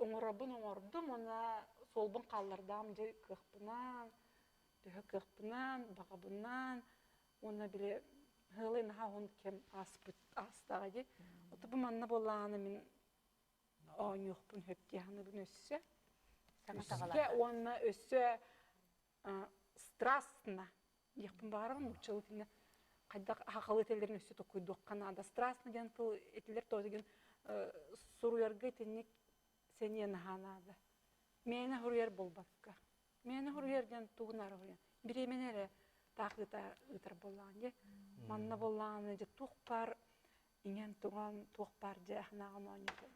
оҥоробун оҥордум уонна суолбун хааллардаам дьэ кыахпынан, төһө кыахпынан, баҕабынан уонна били ыалай наһаа уһун кэм ааспыт аастаҕа дии. Ото бу манна буоллаҕына мин оонньуохпун сөп дии саныыбын өссө. Өссө уонна өссө страстно диэхпин баҕарабын нууччалыы тилинэ хайдах хахалы этэллэрин өссө токуйдуохха наада. Страстно диэн тыл этилэр тоҕо деген суруйарга итинник сэниэ наһаа наада. Мээнэ суруйар буолбакка. Мээнэ суруйар диэн тугун ара суруйан. Бириэмэни эрэ таах ыытар буоллаҕын дии. Манна буоллаҕына дьэ туох баар иҥэн-туҥан туох баар дьэ аһынаҕын оонньотон.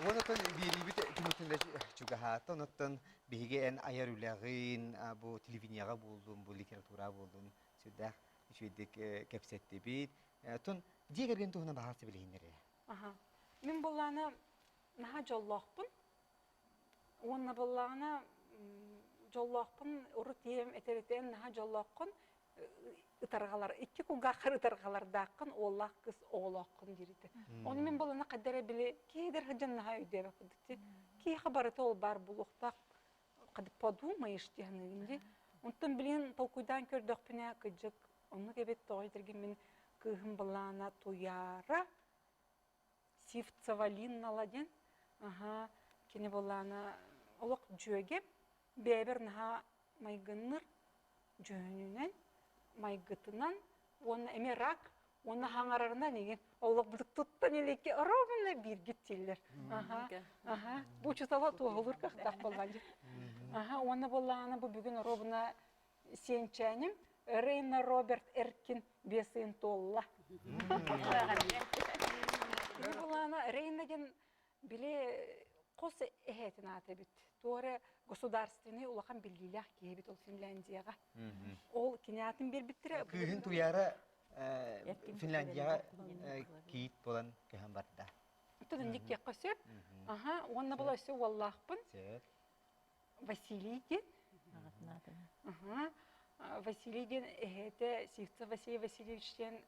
Онотон биэриибит түмүктүндэ чугаһаата. Онуттан биһиги эн айар үлэҕин, бу телевидениеҕа буоллун, бу литература буоллун сүрдээх үчүгэйдик кэпсэттибит. Тун дьиэ кэргэн туһунан баһаар сэбилиһиннэрэ. Аха. Мин буоллаана наһаа дьоллоохпун. Уонна буоллаҕына дьоллоохпун урут ийэм этэр этэ наһаа дьоллооххун ытарҕалар икки кулгааххар ытарҕалардааххын уоллаах кыыс оҕолооххун диир этэ. Ону мин буолана хайда эрэ били киһи сылдьан наһаа өйдөөбөккүн киһиэхэ барыта ол баар буолуохтаах подумаешь дии саныыбын дии. Онтон билигин толкуйдаан көрдөхпүнэ кыдьык оннук эбит тоҕо этэргин мин кыыһым былаана Туйаара Сивцева Линнала диэн аһаа кини буоллаана олох дьүөгэ бэйэбэр наһаа майгынныр дьүһүнүнэн майгытынан уонна эмиэ рак уонна хаҥарарынан игин олохбутук туттан иликки ровно бииргит дииллэр аха аха бу учуутала туоһулуур кыахтаах буоллаҕа дии аха уонна буоллаҕына бу бүгүн ровно сиэнчээним Рейна Роберт Эркин биэс ыйын туолла. Кини булаана Рейна диэн били хос эһээтин аата эбит. Туора государственный улахан биллиилээх киһи эбит ол Финляндияҕа. Ол кини аатын биэрбиттэрэ. Кыыһын Туяра Финляндияҕа кийиит буолан көһөн барда. Оттон инник диэххэ сөп. Аха, уонна була өссө уоллаахпын. Василий диэн. Василий диэн эһээтэ Сивцев Василий Васильевич диэн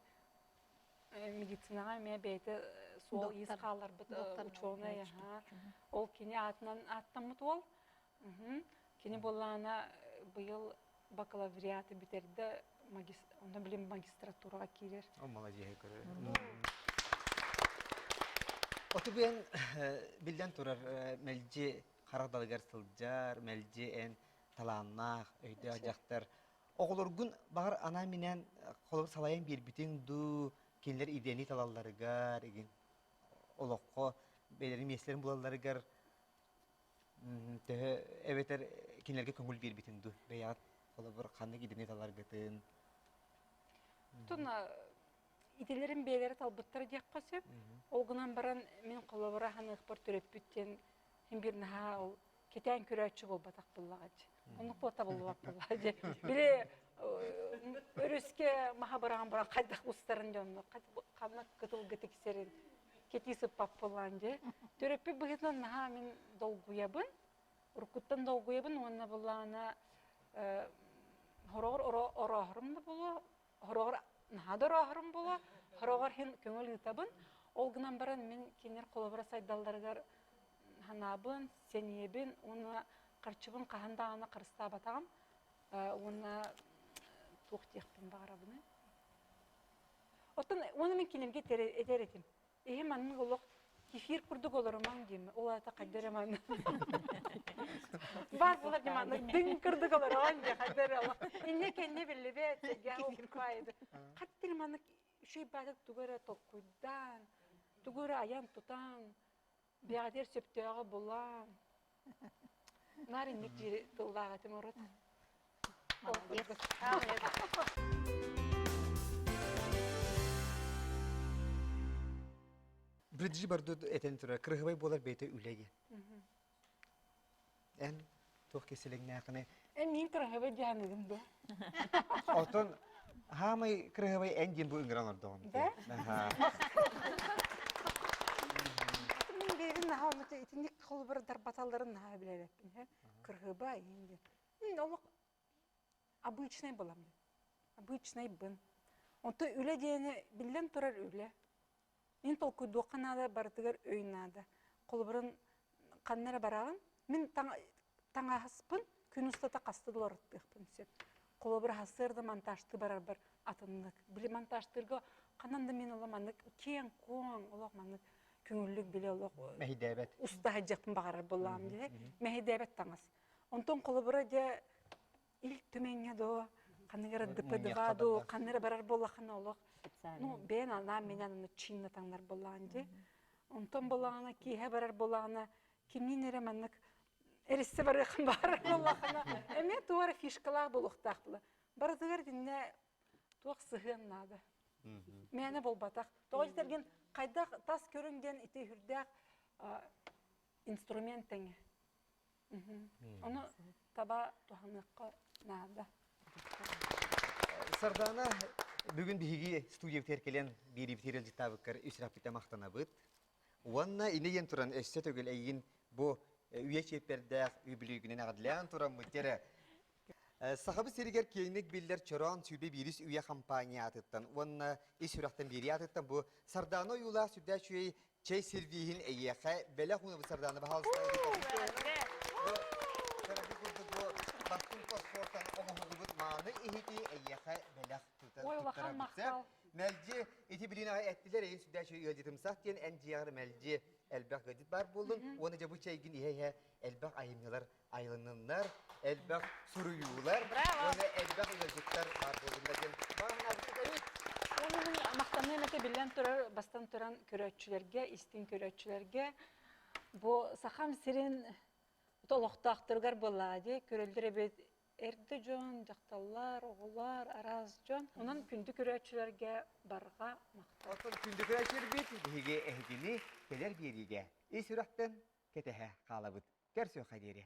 медицинаҕа эмиэ бэйэтэ суол-иис хаалларбыт учуонай. Ол кини аатынан ааттаммыт уол. Кини буоллаҕына быйыл бакалавриаты бүтэрдэ, онно билим магистратураҕа киирэр. О, молодец, көрөр. Оту биэн биллэн турар мэлдьи харах далыгар сылдьар, мэлдьи эн талааннаах, өйдөөх дьахтар. Оҕолоргун баҕар анаан-минээн холобур салайан биэрбитиҥ дуу, кинилэр идэни талалларыгар, игин олоххо бэйэлэрин миэстэлэрин булалларыгар төһө эбэтэр кинилэргэ көҥүл биэрбитиҥ дуу, бэйэҕит холобур ханнык идэни таларгытын? Тун идэлэрин бэйэлэрэ талбыттара диэххэ сөп. Ол гынан баран мин холобура ханыахпар төрөппүт диэн син биир наһаа ол кэтээн көрөөччү буолбатах буоллаҕа дии. Оннук буолта буллубат буоллаҕа дии. Били өрүскэ маһа быраҕан баран хайдах устарын дьонно ханна кытылга тиксэрин кэтии сыппат буоллаан дии. Төрөппүт быһыытынан наһаа мин долгуйабын. Уруккуттан долгуйабын уонна буоллаҕына хороҕор орооһорум да буолуо, хороҕор наһаа да орооһорум буолуо, хороҕор иһин көҥүл ыытабын. Ол гынан баран мин кинилэр холобура сайдалларыгар санаабын, сэниэбин уонна харчыбын хаһан даҕаны харыстаабатаҕым уонна туох диэхпин баҕарабыный? Оттон уонна мин кинилэргэ этэр этим. Эһи маннык олох кефир курдук олорумаҥ диэм. Ол аата хайда эрэ манна. Бар буолар дии маннык дыҥ курдук олороҕун диэ хайда эрэ олох. Иннэ кэннэ биллибэт сэргээн укпаайды. Хаттыр маннык үчүгэй баатык тугу эрэ толкуйдаан, тугу эрэ айан-тутан, Бэҕэтиэр сөптөөҕү булан. Наар инник диир тыллаах этим урут. Молодец. Бриджи Бардо этэн турар, кырыһыбай буолар бэйэтэ үлэ диэн. Эн туох кэсилэҥнээххиний? Эн мин кырыһыбай диэханыгын дуо? Отон хаамай кырыһыбай эн диэн бу ыҥыран ордоҕум. Да? Мин бэйэбин наһаа онно итинник холобур дарбаталларын наһаа билээбэппин. Кырыһыбай диэн. Мин олох обычный буламмын. Обычнайбын. Онто үлэ диэни биллэн турар үлэ. Мин толкуйдуохха наада, барытыгар өй наада. Холобурун ханна эрэ бараҕын, мин таҥаһаспын күн устата хаста да уларыттыахпын сөп. Холобур, сарсыарда монтажтыы барарбар атыннык. Били монтажтыырга ханан да мин олох маннык киэҥ-куоҥ, олох маннык көҥүллүк били олох Мэһийдээбэт. уста сылдьыахпын баҕарар буоллаҕым дии. Мэһийдээбэт таҥас. Онтон холобура дьэ Ил Түмэҥҥэ доо, ханнык эрэ ДПД-га дуу, ханна эрэ барар буоллаххына олох ну бэйэн анаан-минээн аны чинна таҥнар буоллаҕын дии. Онтон буоллаҕына киэһэ барар буоллаҕына кимниин эрэ маннык эристэ барыаххын баҕарар буоллаххына эмиэ туох эрэ фишкалаах буолуохтаах була. Барытыгар итиннэ туох сыһыан наада. Мээнэ буолбатах. Тоҕо диэтэргин хайдах тас көрүҥ диэн ити үрдээх инструмент тэҥэ. Ону таба туһаныахха наада. Сардаана, бүгүн биһиги студиябытыгар кэлэн биэриибитигэр ыалдьыттаабыккар үс раппита махтанабыт. Уонна ини диэн туран өссө төгүл эйигин бу үйэ чиэппэрдээх үбүлүйгүнэн эҕэрдэлээн тураммыт эрэ. Сахабыт сиригэр киэҥник биллэр Чороон сүүрбэ биирис үйэ компания аатыттан уонна ис сүрэхтэн биэрии аатыттан бу Сардаана ойуулаах сүрдээх үчүгэй чэй сервиһин эйиэхэ бэлэх уунабыт Сардаана баһаалыста курдук бу бастыҥ фосфортан оҥоһуллубут мааны иһити эйиэхэ бэлэх Ой, улахан махтал. Мэлдьи ити билин аҕай эттилэр эйин сүрдээх үчүгэй ыалдьытымсах диэн эн дьиэҕэр мэлдьи элбэх ыалдьыт баар буоллун уонна дьэ бу чэйгин иһэ-иһэ элбэх айымньылар айылынныннар, элбэх суруйуулар уонна элбэх ыалдьыттар баар буоллуннар диэн баҕа санаабыт Уонна мин махтаныам этэ биллэн турар, бастан туран көрөөччүлэргэ, истиҥ көрөөччүлэргэ бу Сахам сирин олохтоохторугар буоллаҕа дии, көрөллөр эбит эрдэ дьон, дьахталлар, оҕолор, араас дьон. Онон күндү көрөөччүлэргэ барҕа махтал. Оттон күндү көрөөччүлэрбит биһиги эһигини кэлэр биэриигэ ис сүрэхтэн кэтэһэ хаалабыт. Көрсүөххэ диэри.